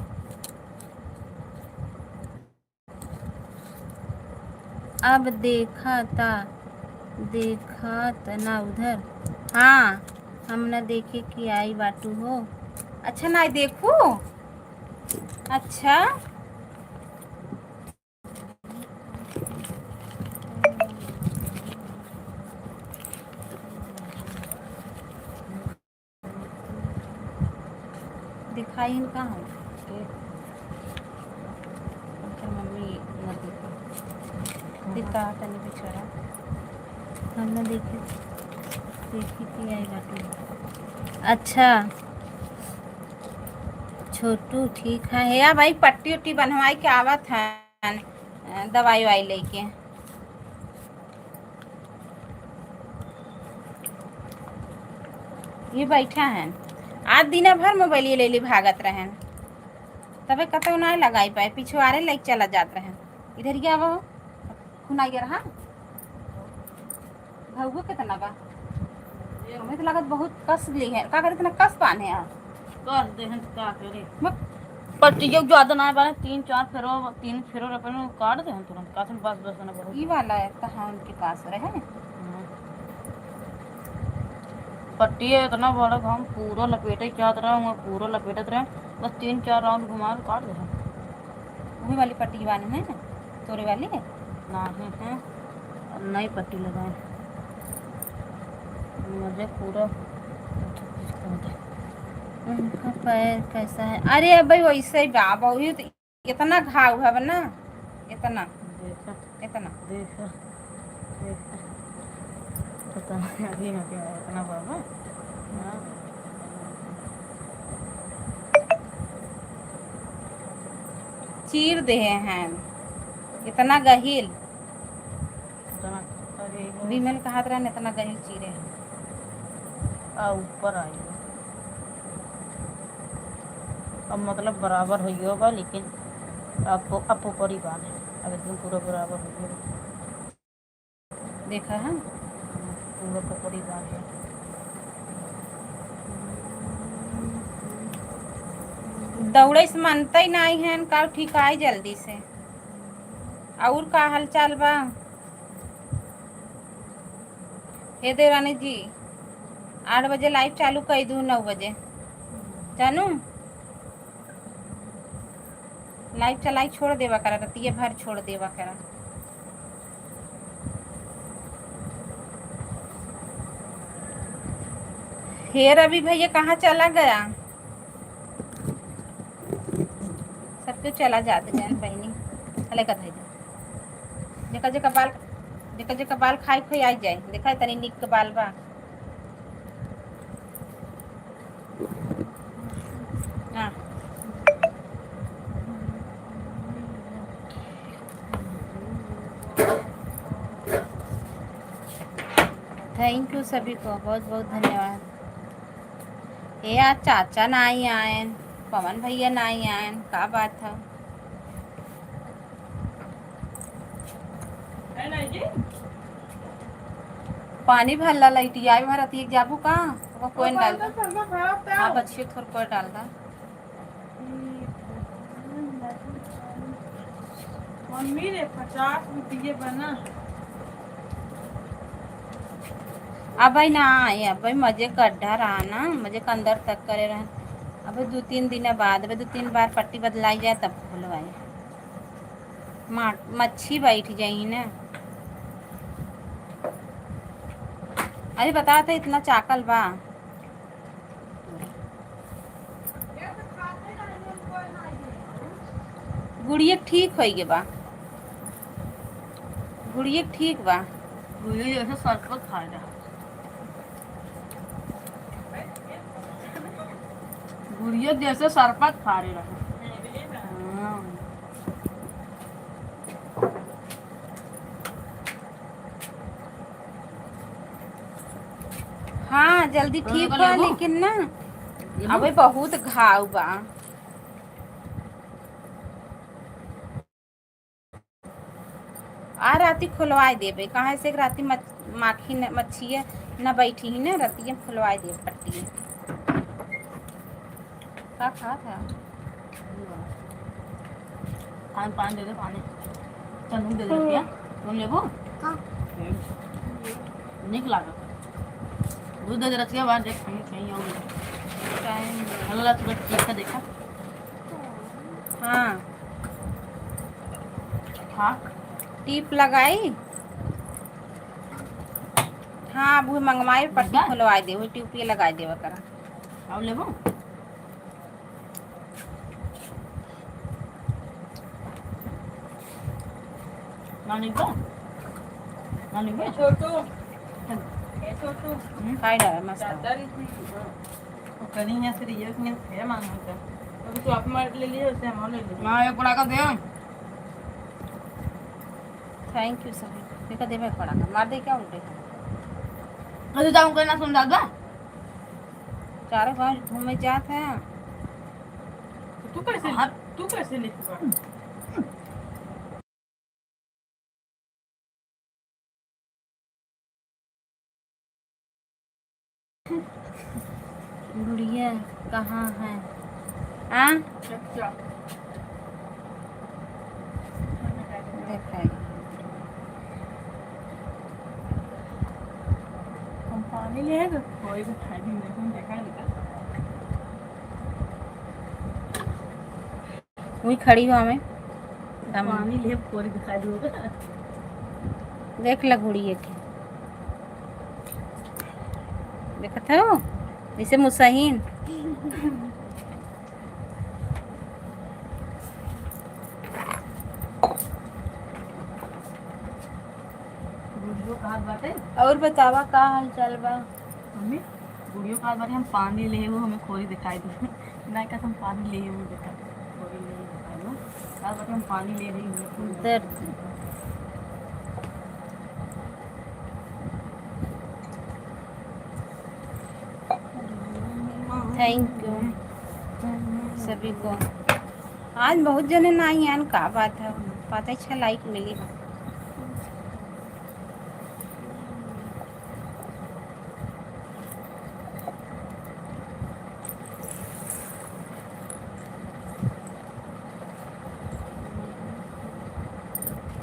अब देखा ता, देखा त ना उधर। हाँ, हम ना देखे कि आई बाटू हो। अच्छा, ना देखू। अच्छा। दिखाई इनका हम। ओकर मम्मी न देखा। दिखा तनी बेचारा। हम न देखे। देखी थी आई बाटे। अच्छा। छोटू ठीक है। हे या भाई पट्टी उट्टी बनवाई के आवत है। दवाई वाई लेके। ये बैठा है। आज दिना भर मोबाइल ये ले ले भागत रहन। तबे कतौ ना लगाई पाए, पिछुआरे लेके चला जात रहन। इधर क्या वो खुनाई रहा। घउआ कितना बा? हमें तो लगत बहुत कस ली है। का करे इतना कस बांधे हैं? कस दे हैं तो का करे? मत पट्टियो ज्यादा ना बाने, तीन चार फेरो, तीन फेरो अपन काट दे हैं तुरंत। कासन बस बस ना बहुत। ई वाला है तो हाँ उनके पास रहे। हम्म। पट्टिया इतना बड़ा हम पूरा लपेटे चाहत रहे, वहाँ पूरा लपेटत रहे, बस तीन चार राउंड घुमा के काट दे हैं। वही वाली पट्टी बांधे हैं, तोरे वाली? नहीं। हैं? अब नई पट्टी लगाए। मुझे पूरा उनका पैर कैसा है? अरे अब भाई वैसे ही बा, बहुत इतना घाव है ना, इतना, देखा, इतना। देखा, देखा। पता नहीं अभी ना क्या इतना बड़ा। हाँ। चीर देहे हैं, इतना गहिल। इतना, अरे, विमल कहत रहन, "इतना गहिल चीरे हैं।" आ, ऊपर आई। अब मतलब बराबर हो गयो बा, लेकिन अब, अब ऊपर ही बांध है। अब एकदम पूरा बराबर हो गयो। देखा है? पूरा पकड़ी बाटे। दौड़े से मनते ही नहीं है, का ठिकाई जल्दी से। और का हालचाल बा? हे देवरानी जी, आठ बजे लाइव चालू कर दू, नौ बजे। जानू? लाइव चलाई छोड़ देवा करा, रतिये भर छोड़ देवा करा। हे रवि भैया, कहाँ चला गया? सबके चला जाते जान बहिनी, हले का धैले। जेका जेका बाल, जेका जेका बाल खाई खोई आई जाए, देखा तनी निक के बाल बा। हाँ। Thank you सभी को, बहुत बहुत धन्यवाद। ए यार, चाचा नाई आयन, पवन भैया नाई आयन, का बात है? पानी भरला लइटिया, आई भर अतिक जाबू का? ओकर कोई डाल दो। हाँ, बच्चियों थोड़ा कोई डाल दो। मम्मी रे, पचास रुपये बना। अब भाई ना आए, अब भाई मजे का अड्डा रहा ना, मजे का अंदर तक करे रहे। अब दो तीन दिन बाद, अब दो तीन बार पट्टी बदलाई जाए तब खुलवाए। मा-, मच्छी बैठ जाई ना। अरे बता तो इतना चाकल बा। गुड़िया ठीक होई गे बा। गुड़िया ठीक बा। गुड़िया जैसे शरबत खाए रहा। गुड़िया जैसे शरबत खा रहे रहा। हाँ। हाँ, जल्दी ठीक बा, लेकिन ना, अबे बहुत घाव बा। आ राती खुलवाए देबे, काहे से कि राती मच-, माखी न, मच्छिया न बैठी ही ना, रातिये खुलवाए देबे पट्टी। का खात है? पानी, पानी दे दे, पानी। चल, नून दे दे, पिया। नून लेबो? हाँ। हम्म। नीक लागत। दूध दे दे, रतिया बाद देख, कहीं, कहीं और। टाइम। हेलो, रतिया, देखा, देखा। हाँ। हाँ। टीप लगाई? हाँ, अब वो मंगवाई, पट्टी खुलवाई दे, वो टीप ये लगाई दे, ओकरा। और लेबो? आने का? आने का? छोटू। ए, छोटू। हम्म, खाई रहा है, मस्त है। चादर ही थी। वो कहीं यहाँ से रियल में थे मांगा था। अभी तो आप मार ले लिए, उसे हम ले लिए। हाँ, एक बड़ा का दे। Thank you सभी। देखा दे, मैं बड़ा का मार दे क्या उल्टे? अरे जाऊँ कोई ना सुन दादा। चारों गाँव घूमे जात है। तू कैसे, हाँ। तू कैसे लिख पा? गुड़िया कहाँ है? आ? अच्छा। देखाई। हम पानी ले आए तो कोई भी खाई नहीं, देखा नहीं। वही खड़ी हो हमें। हम पानी ले, फोड़ दिखा दो। देख ल गुड़िया के। देखत हो? जैसे मुसहिन। गुड़ियो कहाँ बाटे? और बतावा, का हाल चाल बा? मम्मी, गुड़ियो कहा बाटे हम पानी ले, वो हमें खोरी दिखाई दे। ना, कहा हम पानी ले, वो दिखा, खोरी ले, दिखा दो। कहा बाटे हम पानी ले रही हूँ, फूल दर्द। Thank you सभी को। आज बहुत जने ना आई हैं, का बात है? पता है, छह like मिली।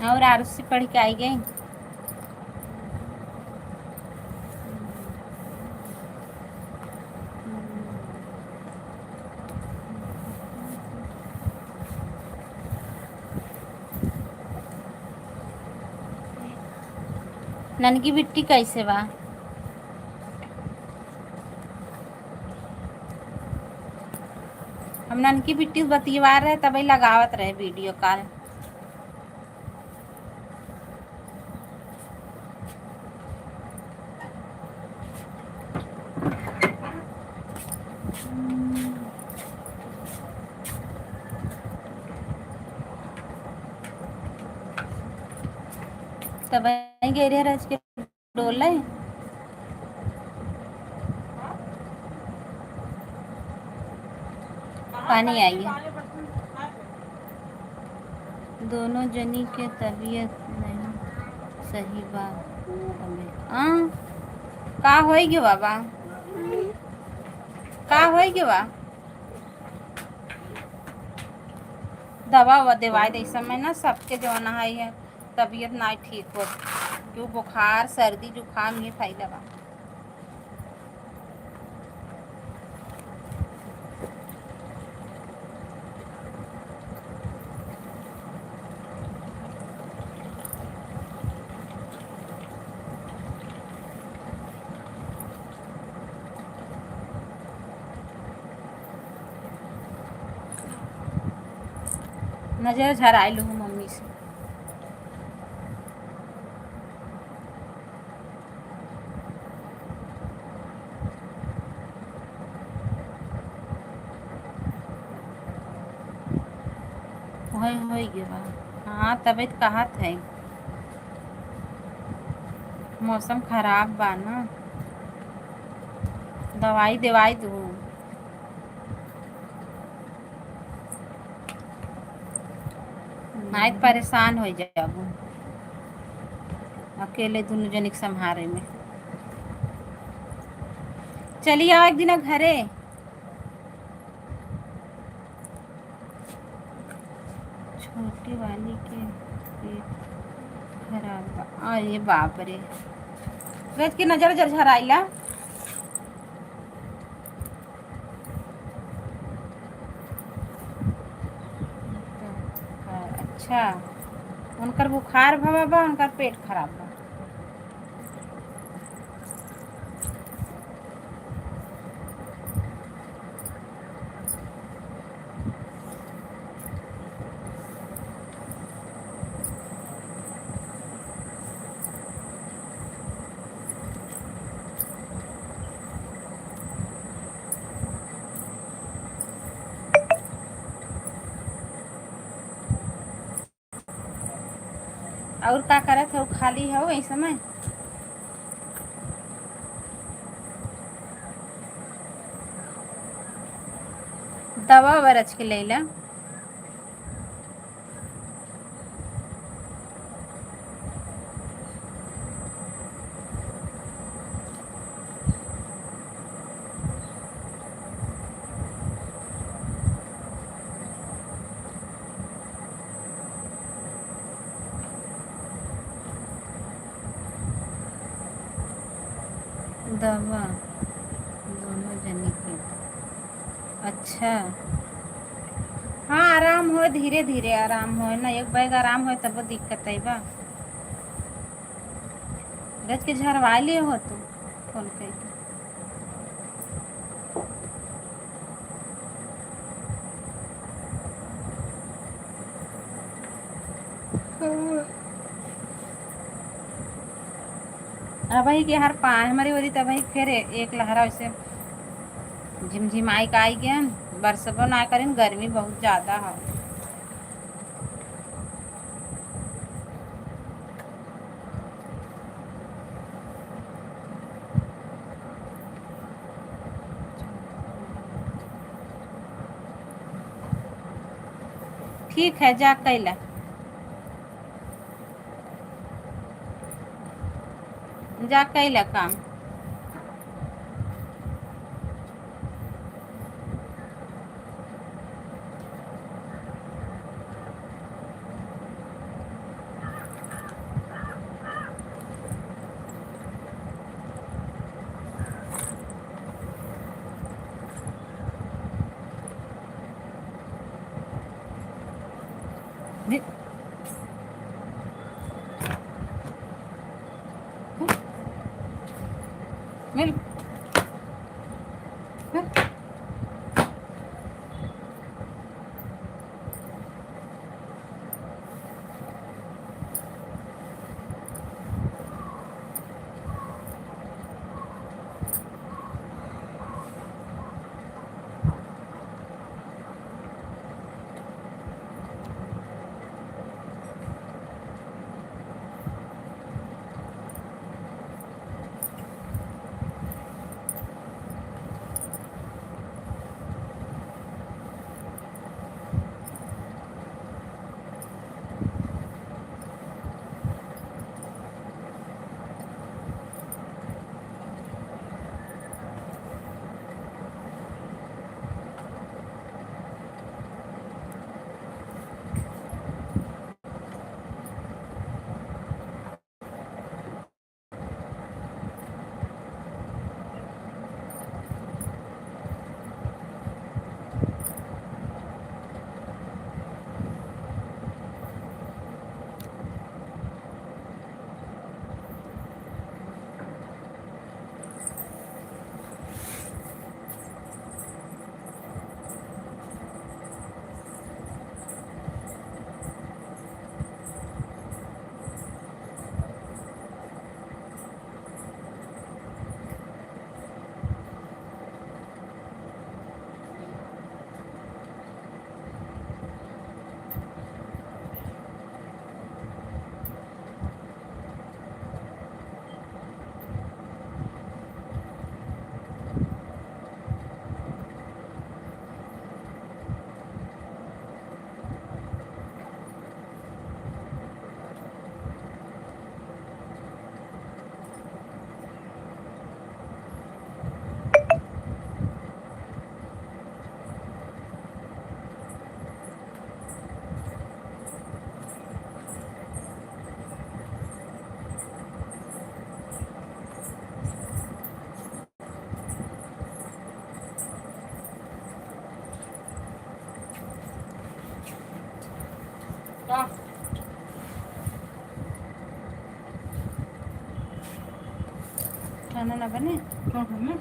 और आरुषि पढ़ के आई गई। ननकी बिट्टी कैसे बा? हम ननकी बिट्टी बतियावा रहे, तबे लगावत रहे video call। तब आई गए रहे रज के डोले। पानी आई है। दोनों जनी के तबीयत नहीं सही बा। हमें, आ? का होई गयो बाबा? का होई गयो बा? दवा वा देवाई दे, इस समय ना सबके जौन है, तबीयत ना ठीक हो, क्यों बुखार, सर्दी, जुकाम ये फैला बा। नजर झराइल हूँ मम्मी से। होय, होय गे बा। हाँ, तबीयत कहत है। मौसम खराब बा ना। दवाई देवाई दू। नाहीं त परेशान हो जाबू अकेले दुनू जनी के संभारे में। चली आओ एक दिन घरे। छोटी वाली के पेट खराब बा। अरे बाप रे, रज के नजर उजर झराइला। अच्छा, उनकर बुखार भवा बा, उनकर पेट खराब बा। और का करत हो, खाली हो इस समय? दवा बरच के ले ला। दवा दोनों जने के। अच्छा। हाँ, आराम होए, धीरे धीरे आराम होए ना, एक बैग आराम होए तब दिक्कत है बा। गज के झरवा लिए हो तू फोन करके। अबही के हर पा-, हमारी ओरी त अबही फिर एक लहरा वैसे झिमझिमाई के आई गयन, बरसबो ना करिन, गर्मी बहुत ज्यादा है। ठीक है, जा कैला। जा कैला काम। मिल। का? खाना ना बने? हाँ, हाँ, हाँ।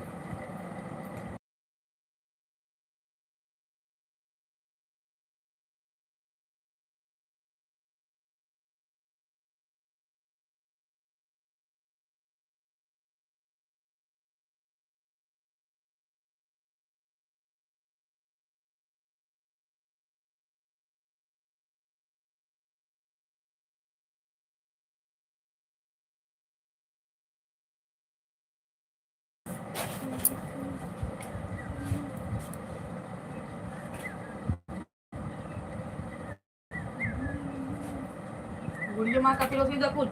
गुड़िया माँ कथी रोसी दखुन।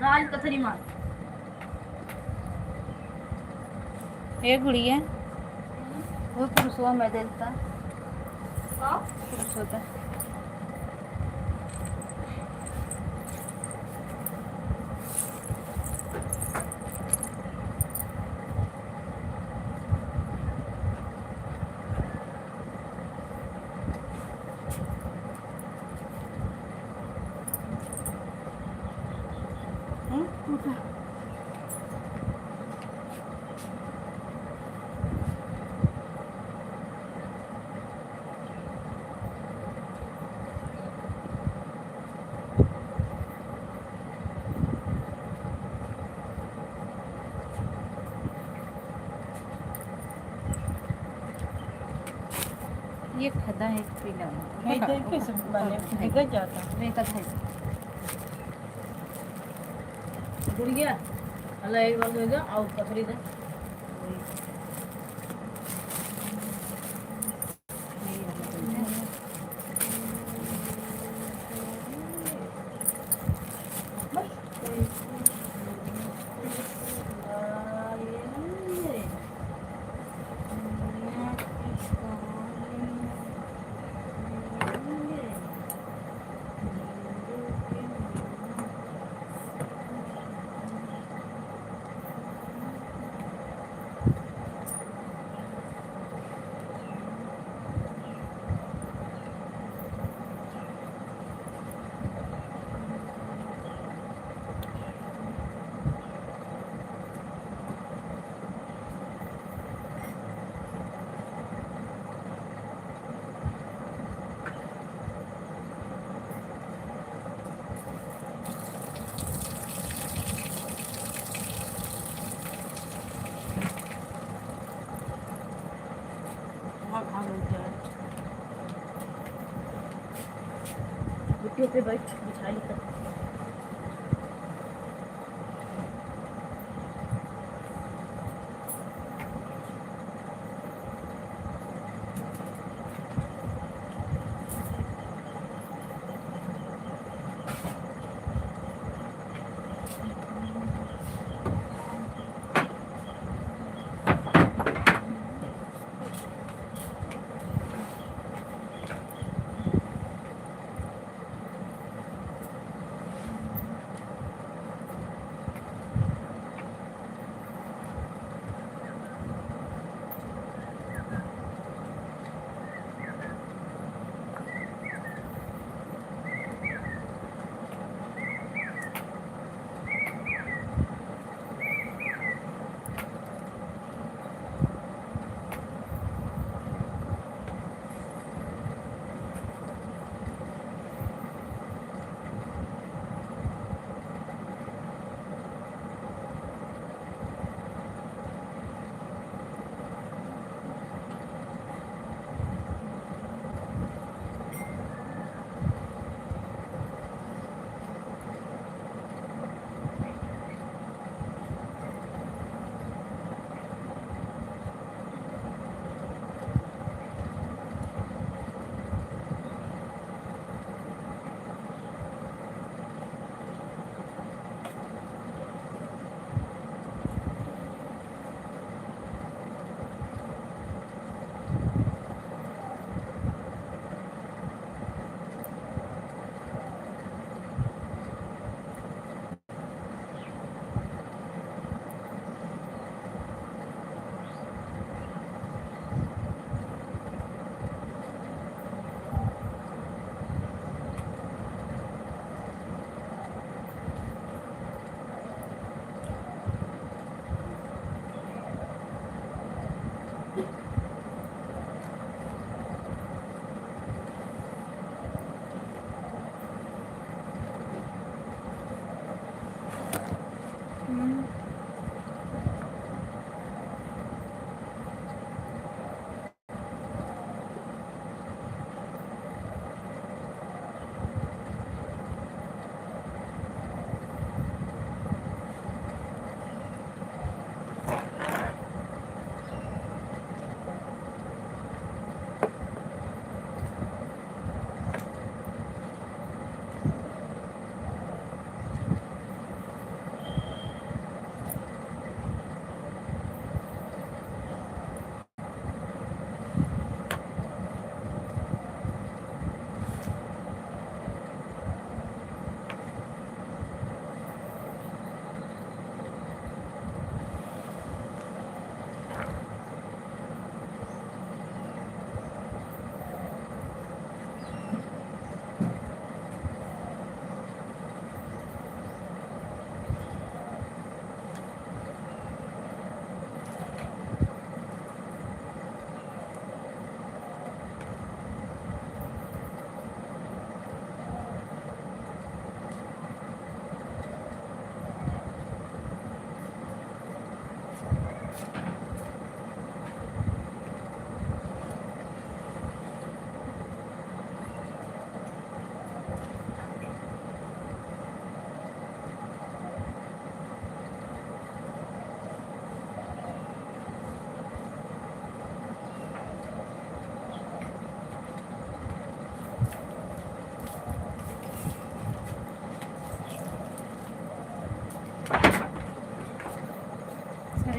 राज कथरी माँ। ए गुड़िया, वो पुरुषवा में देलता। का? पुरुषवा। हम्म, उठा। ये खदा है पीला। नहीं तो कैसे बने? हाँ। भीगा जाता। नहीं तो है। गुड़िया, अला एक बार दे दे, और पकड़ी दे। वहाँ घाम उग जाए। बुट्टियों पे बैठ, बिछाई कर।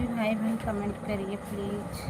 भाई बहन, कमेंट करिए प्लीज।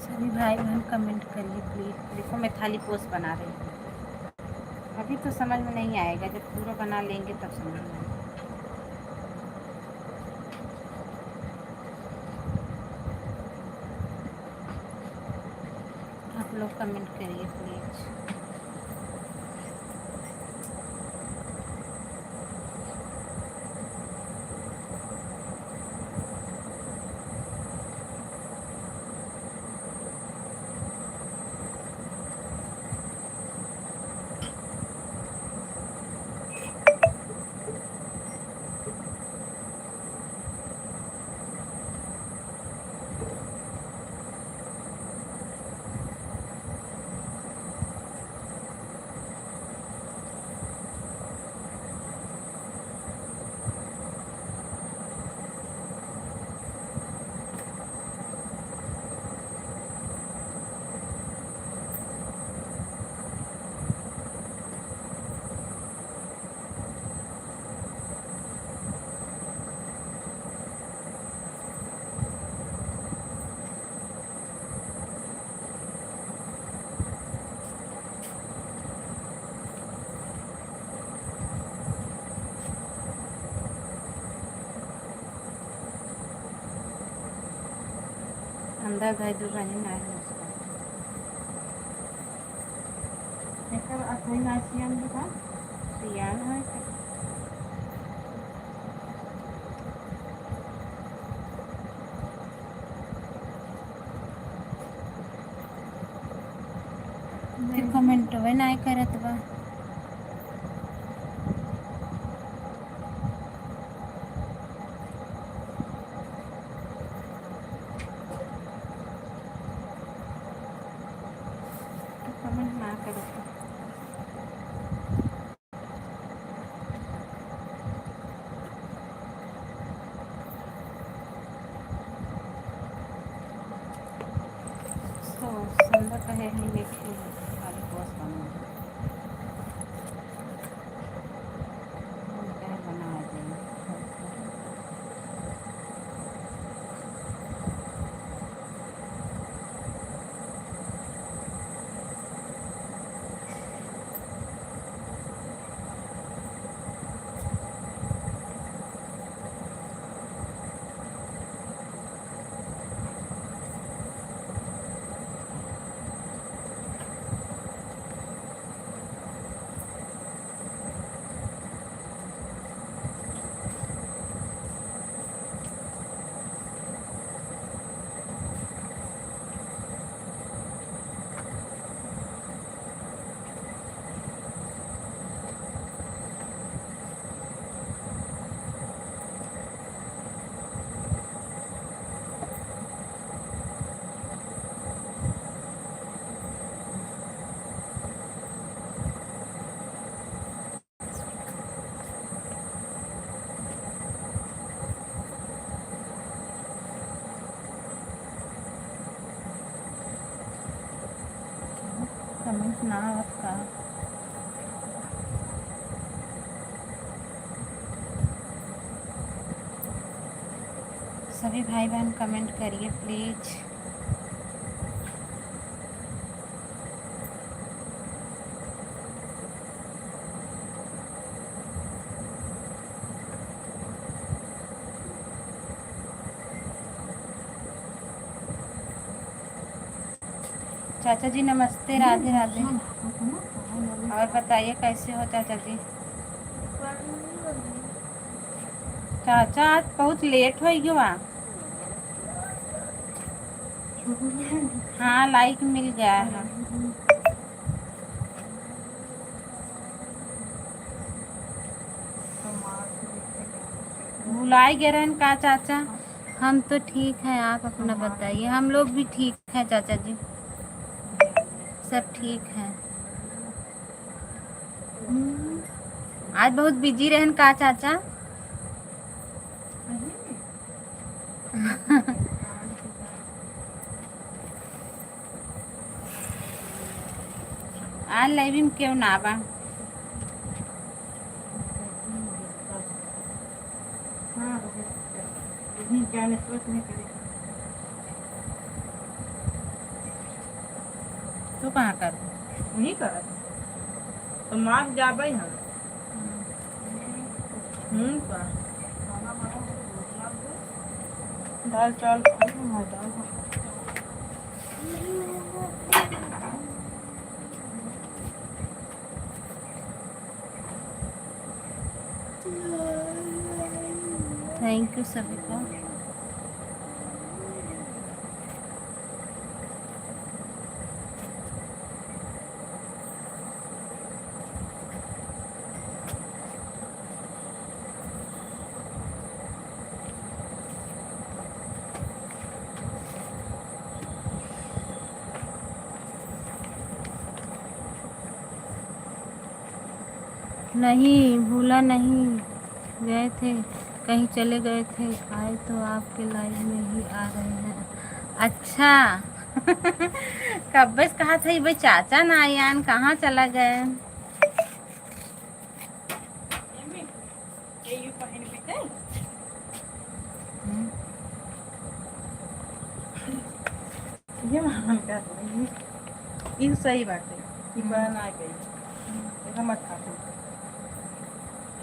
सभी भाई बहन कमेंट करिए प्लीज। देखो, मैं थाली पोस बना रही हूँ, अभी तो समझ में नहीं आएगा, जब पूरा बना लेंगे तब समझ में आएगा। लोग कमेंट करिए प्लीज। अंदर गए दो बहन आए हैं उसका। एकर असली नाम सियान भी बा। सियान है का? ते कमेंटवे नाय करत बा। कमेंट ना करत बा। So, संडे का है, हम देखिए खाली पोस्ट बना। हम क्या बना दें? कमेंट ना आवत का? सभी भाई बहन कमेंट करिए प्लीज। चाचा जी नमस्ते, राधे राधे। और बताइए कैसे हो चाचा जी? चाचा आज बहुत लेट होइ गवा। हाँ, लाइट मिल गया है। भुलाई गए रहन का चाचा? हम तो ठीक हैं, आप अपना बताइए। हम लोग भी ठीक हैं चाचा जी, सब ठीक हैं। आज बहुत बिजी रहन का चाचा? आज लाइव में क्यों ना बा? तू कहाँ कर? वहीं कर। तो मार जाबे हम। हम्म, का? दाल चावल खाई हूँ, मैं दाल भात। Thank you सभी को। नहीं, भूला नहीं, गए थे, कहीं चले गए थे, आए तो आपके लाइव में ही आ रहे हैं। अच्छा। कब्बे से कहा था, "ये भाई चाचा ना आयान, कहाँ चला गए?" हम्म। ये मान का, ये, ये सही बात है कि हम्म। बहन आ गई। हम्म। देखा मत खा तू।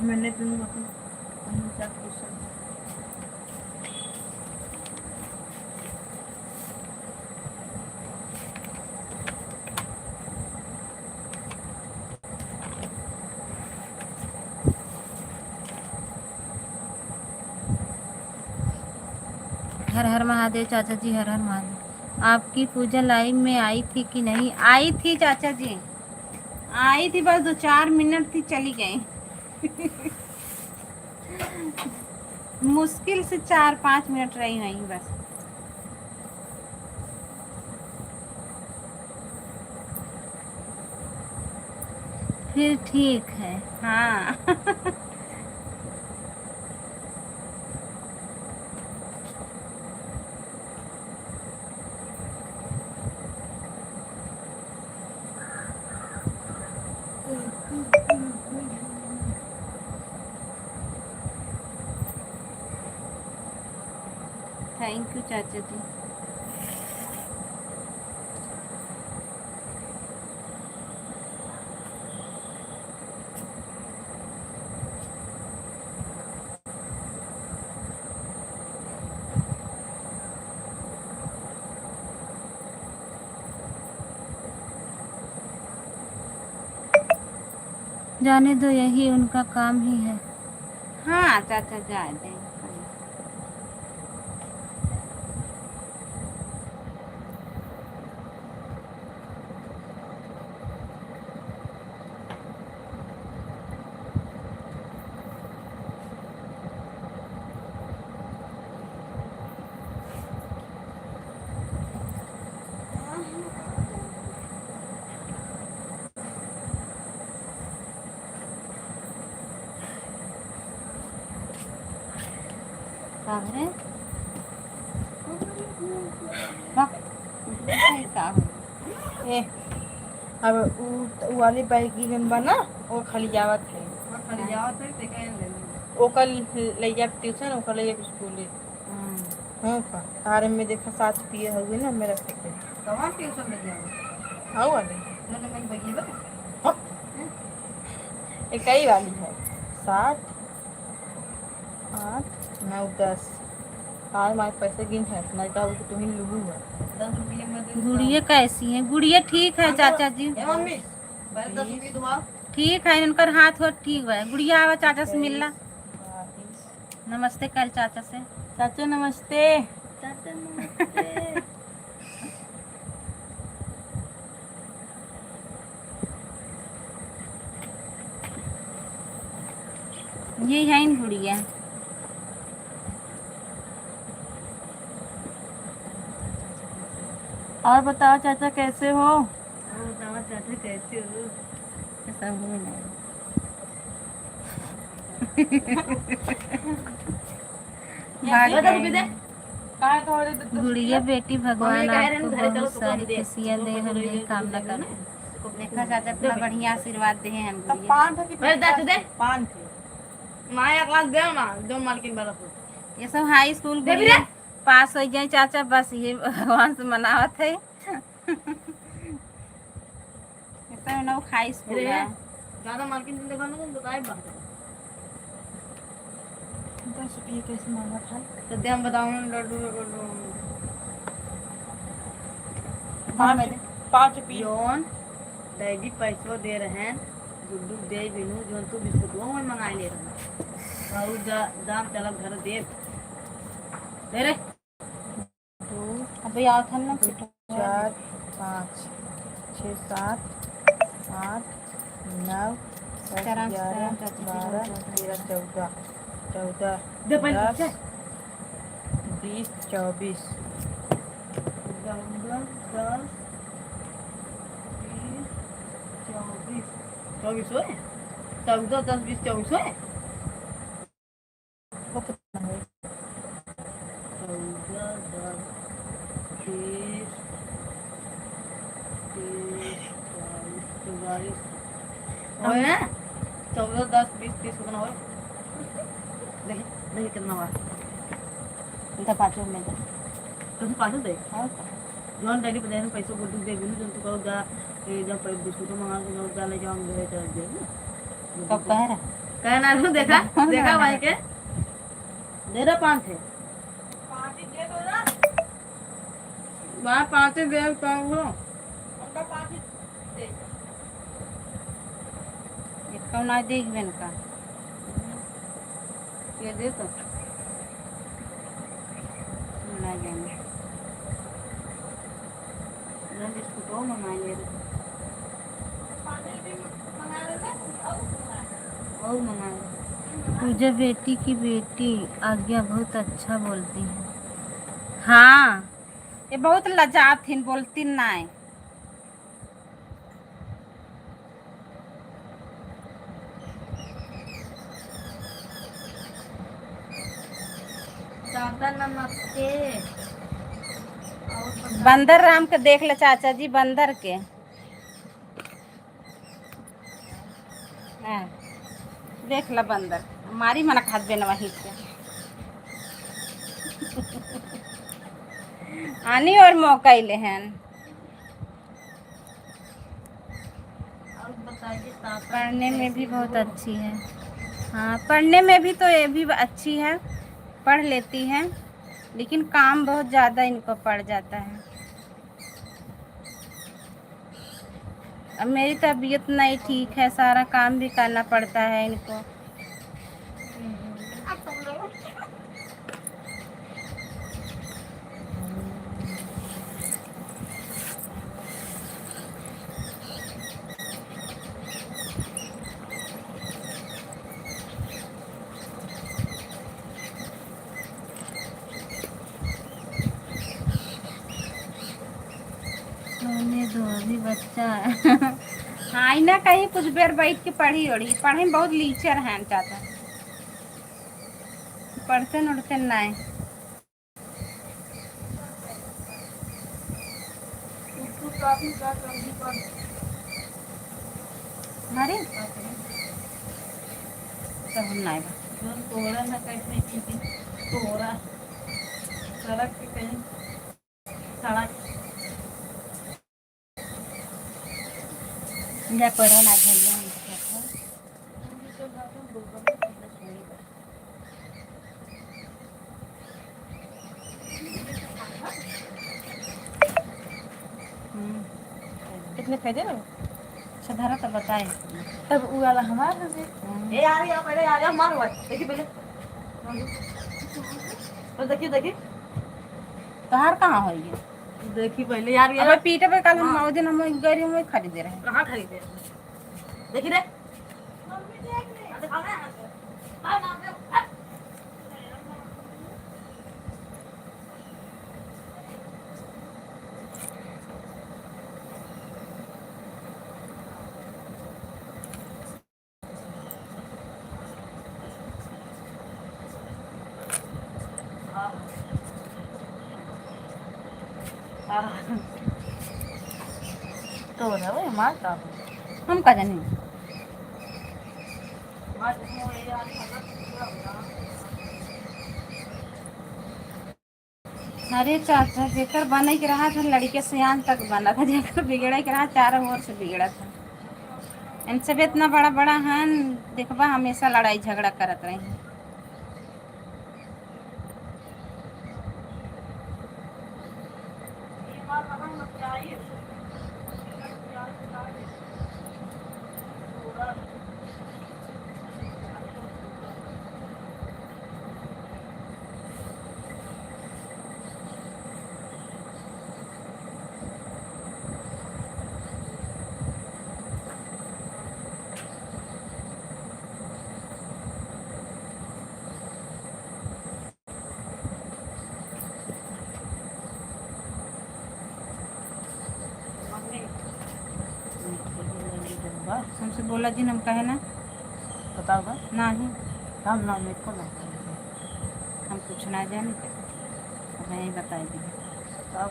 मैंने तुम, तुम क्या क्वेश्चन हर हर महादेव चाचा जी, हर हर महादेव। आपकी पूजा लाइव में आई थी कि नहीं? आई थी चाचा जी, आई थी, बस दो चार मिनट थी, चली गई। मुश्किल से चार पाँच मिनट रही हुई बस। फिर ठीक है। हाँ। Thank you चाचा जी। जाने दो, यही उनका काम ही है। हाँ चाचा, जाए दे। का रे? बा, का हो? ए, अब उ, उ वाली बैगी जन बा ना, वो खलियावत है। वो खलियावत है, ते कहे ले ली। ओकर ले जाब ट्यूशन, ओकर ले जाब स्कूल। हाँ। हाँ का? तारे में देखा साथ पिए हुए ना मेरा पति। कहाँ ट्यूशन ले जाओ? आओ वाले। मैंने मैं बैगी बा। हाँ। एक ही वाली है। सात, आठ, नौ, दस। आज हमारे पैसे गिन है, नहीं तो वो तो तुम्हें लुगू है। दस रुपये में दे गुड़िया कैसी है? गुड़िया ठीक है, चाचा जी। ए मम्मी, पहले दस रुपये दो। ठीक है, इनकर हाथ हो ठीक बा। गुड़िया आवा चाचा से मिलना। बाईस। नमस्ते कर चाचा से। चाचा नमस्ते। चाचा नमस्ते। ये है इन गुड़िया। और बताओ चाचा, कैसे हो? और बताओ चाचा, कैसे हो? ऐसा हुए ना। भाग गई। गुड़िया बेटी, भगवान आपको बहुत सारी खुशियाँ दे, हम यही कामना करते हैं। देखा चाचा, इतना बढ़िया आशीर्वाद दे हैं हम गुड़िया। पान थे कि पान थे? माँ, एक ग्लास दे ना, दो मालकिन वाला फूल। ये सब हाई स्कूल गुड़िया पास हो जाए चाचा, बस ये भगवान से मनावत है। ऐसा ना खाइस अरे, पूरा। ज्यादा मालकिन तुम देखा ना, तुम बताए बात। दस रुपये कैसे मांगा था? तो दे हम बताओ ना, लड्डू, लड्डू। पाँच, पाँच पी। जौन डैडी पैसो दे रहे हैं, गुड्डू दे बिनू, जौन तू बिस्कुटवा में मंगाए ले रहे। और दा-, दाम चलब घर दे। दे रे। दो, अबे यार था ना, दो, चार, पाँच, छः, सात, आठ, नौ, दस, चार, ग्यारह, चार, चार, बारह, चौदह। तेरह, चौदह, चौदह, दे पहले दस, पीछे। बीस, चौबीस। चौदह, दस, बीस, चौबीस। चौबीस होए? चौदह, दस, बीस, चौबीस होए? वो कितना है? चौदह, दस, बीस, तीस, चालीस, चौवालीस। होए ना? चौदह, दस, बीस, तीस कितना होए? देखिए, देखिए कितना हुआ। इनका पाँचों में दे। तुम पाँचों दे? और का? जौन डैडी बजाए में पैसों को दे बिनु, जौन तू कहो जा, ए, जब कोई बिस्कुट मंगा के जाओ, जा ले जाओ, हम दे दे, दे ना। कब कह रहा? कह ना, देखा, देखा भाई के। दे दो पाँच है। पाँच ही दे दो ना। बा, पाँचे दे, पाँच हो। उनका पाँच ही दे। एक तो ना देख बेन का। ये दे तो। ना जाने। ना बिस्कुट हो मंगा ले रे। और मंगा ले। पूजा बेटी की बेटी आज्ञा बहुत अच्छा बोलती है। हाँ, ये बहुत लजात हिन, बोलती नाय। दादा नमस्ते। बंदर राम के देख ले चाचा जी, बंदर के। हाँ, देख ला बंदर, मारी मना खात बेनवा हित के। आनी और मौका इले हन। पढ़ने में भी बहुत अच्छी है। हाँ, पढ़ने में भी तो ये भी अच्छी है, पढ़ लेती है, लेकिन काम बहुत ज़्यादा इनको पड़ जाता है। अब मेरी तबीयत नहीं ठीक है, सारा काम भी करना पड़ता है इनको। सोने दो, अभी बच्चा है। हाँ, आई ना कहीं कुछ बेर बैठ के पढ़ी ओढ़ी। पढ़े में बहुत लीचर हैं चाचा। पढ़ते उढ़ते नाय। अरे, सब हम नाय बा। तोरा ना कैसे की तोरा सड़क के कहीं सड़क। जा पढ़ो ना भैया, हम तो पढ़ो। हम्म। कितने खरीदे ना? अच्छा, धरा तो बताए। तब उ वाला हमार है जी। हम्म। ए यार, यहाँ पहले यार, यहाँ मार हुआ है। देखिए पहले। तो देखिए, देखिए। तोहार कहाँ होई है? देखी पहले यार, ये अबे पीटे पे कल हम हाँ। वो दिन हम गए रहे, वही खरीदे रहे। कहाँ खरीदे? देखी रे। तो रहो, मार का। हम का जानी। अरे चाचा, जेकर बने के रहा था, लड़के सियान तक बना था, जेकर बिगड़े के रहा, चारों ओर से बिगड़ा था। इन सब इतना बड़ा बड़ा हन, देखबा, हमेशा लड़ाई झगड़ा करत रही। हमसे बोला जी, हम कहे ना। बताओ बा। नहीं। हम ना मेरे को ना। हम कुछ ना जाने के। अब यही बताई दी। बताओ।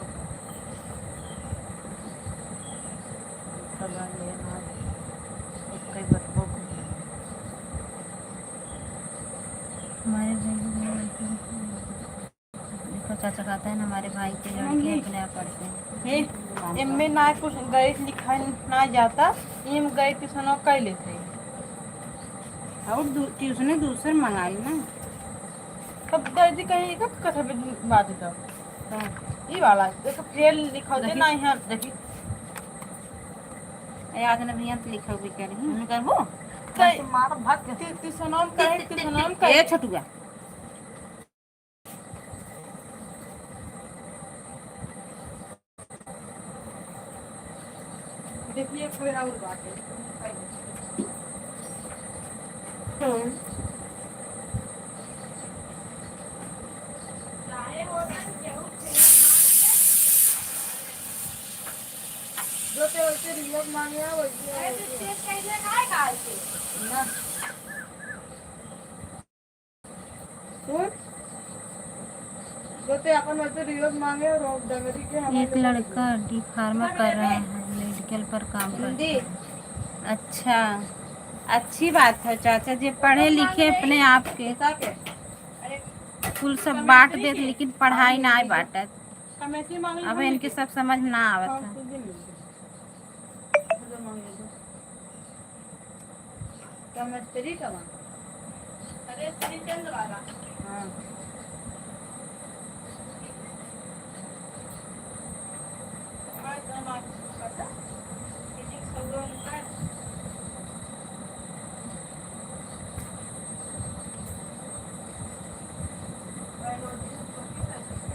कल आ गए ना। एक कई बतबो को। हमारे भाई को देखो, चाचा कहते हैं ना, हमारे भाई के लड़के अपने आप पढ़ते हैं। हे, एम में ना कुछ गणित लिखा ना जाता, एम गणित ट्यूशन कर लेते हैं। और दू-, ट्यूशने दूसर मंगा ली ना। तब गणित कहीं का कथा पे बात है तब। हाँ। ई वाला, एक फेल लिखा दे देखी। ना यहाँ। देखी। ए, आज ना भैया तो लिखा भी करी। हमें करबो? कहीं मार भाग के। ती-, तीसनों में कहीं, तीसनों में कहीं। ए, छोटुआ। देखिए, कोई और बात है। हम्म। जो ते वैसे रियल मांगे, वैसे, वैसे। ना। सुन, जो ते अपन वैसे रियल मांगे और डंगरी के हमें एक लड़का डी फार्मा कर रहा है, मेडिकल पर काम करता है। अच्छा, अच्छी बात है चाचा जी, पढ़े लिखे अपने आप के। कुल सब बांट देत, लेकिन पढ़ाई ना बांटत। अब इनके सब समझ ना आवत है। केमिस्ट्री का बा? अरे, श्रीचंद वाला। हाँ। हमारे तो हमारे पता, फिजिक्स सगरो उनका। बायोलॉजी तो करते हैं।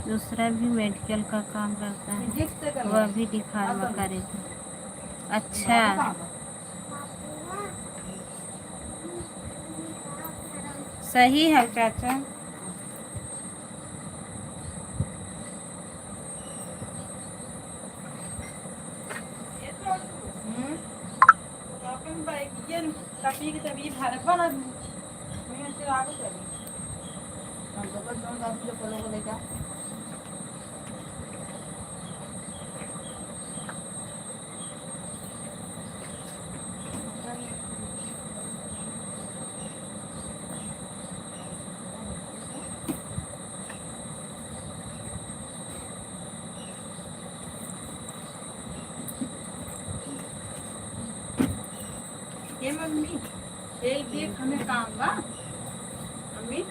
दूसरा भी मेडिकल का काम करता है, वह भी डी फार्मा करेगा। अच्छा, सही है चाचा। हम्म। अपन बैग ये कभी के तभी भारत वाला भी। मैं तो आगे चली। हम तो बस दोनों गाड़ी के पलों को लेकर। ए मम्मी, ए देख, हमें काम बा। मम्मी,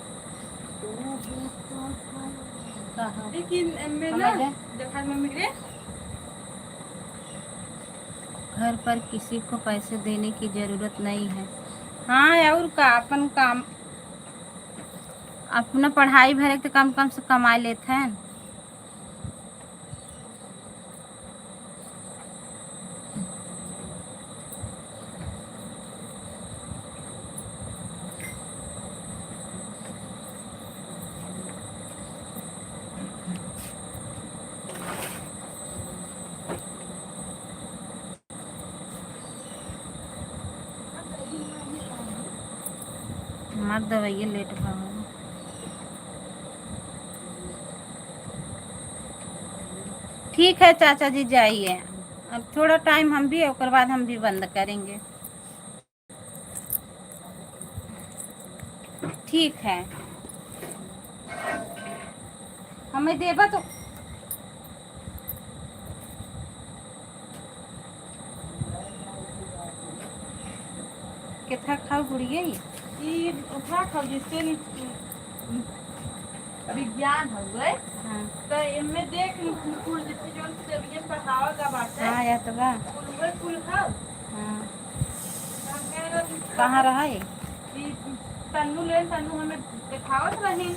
लेकिन एमे ना, देखा मम्मी रे। घर पर किसी को पैसे देने की जरूरत नहीं है। हाँ, और का, अपन काम, अपना पढ़ाई भरे तो कम, कम से कमाई लेत हैं। हमार दवाइये लेट भवा। ठीक है चाचा जी, जाइए, अब थोड़ा टाइम हम भी, ओकर बाद हम भी बंद करेंगे। ठीक है, हमें देबा तो। केथा खाओ गुड़िया, ई ओकरा खाओ, जैसे न, विज्ञान हउवे। हाँ। त एमे देख न, कुल जैसे जौन से देवियन पढ़ावल बा बाटे। हाँ, या तो बा। कुल उहे कुल हउ। हाँ। त हम कहे रही, कहाँ रहा है? ई तन्नू ले, तन्नू हमें देखावत रही।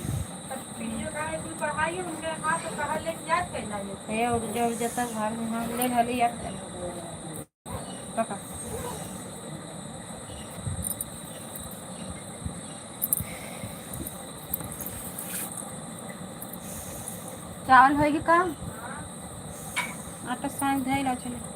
त वीडियो काहे कुल पढ़ाई, उनके हाथ से पढ़ा लेके याद कैला है। हे, उड़ जा, उड़ जा, तब घर में हम ले हली याद कर। पका। चावल होई गए का? आटा सान धइल, चले।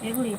ए गुड़ी,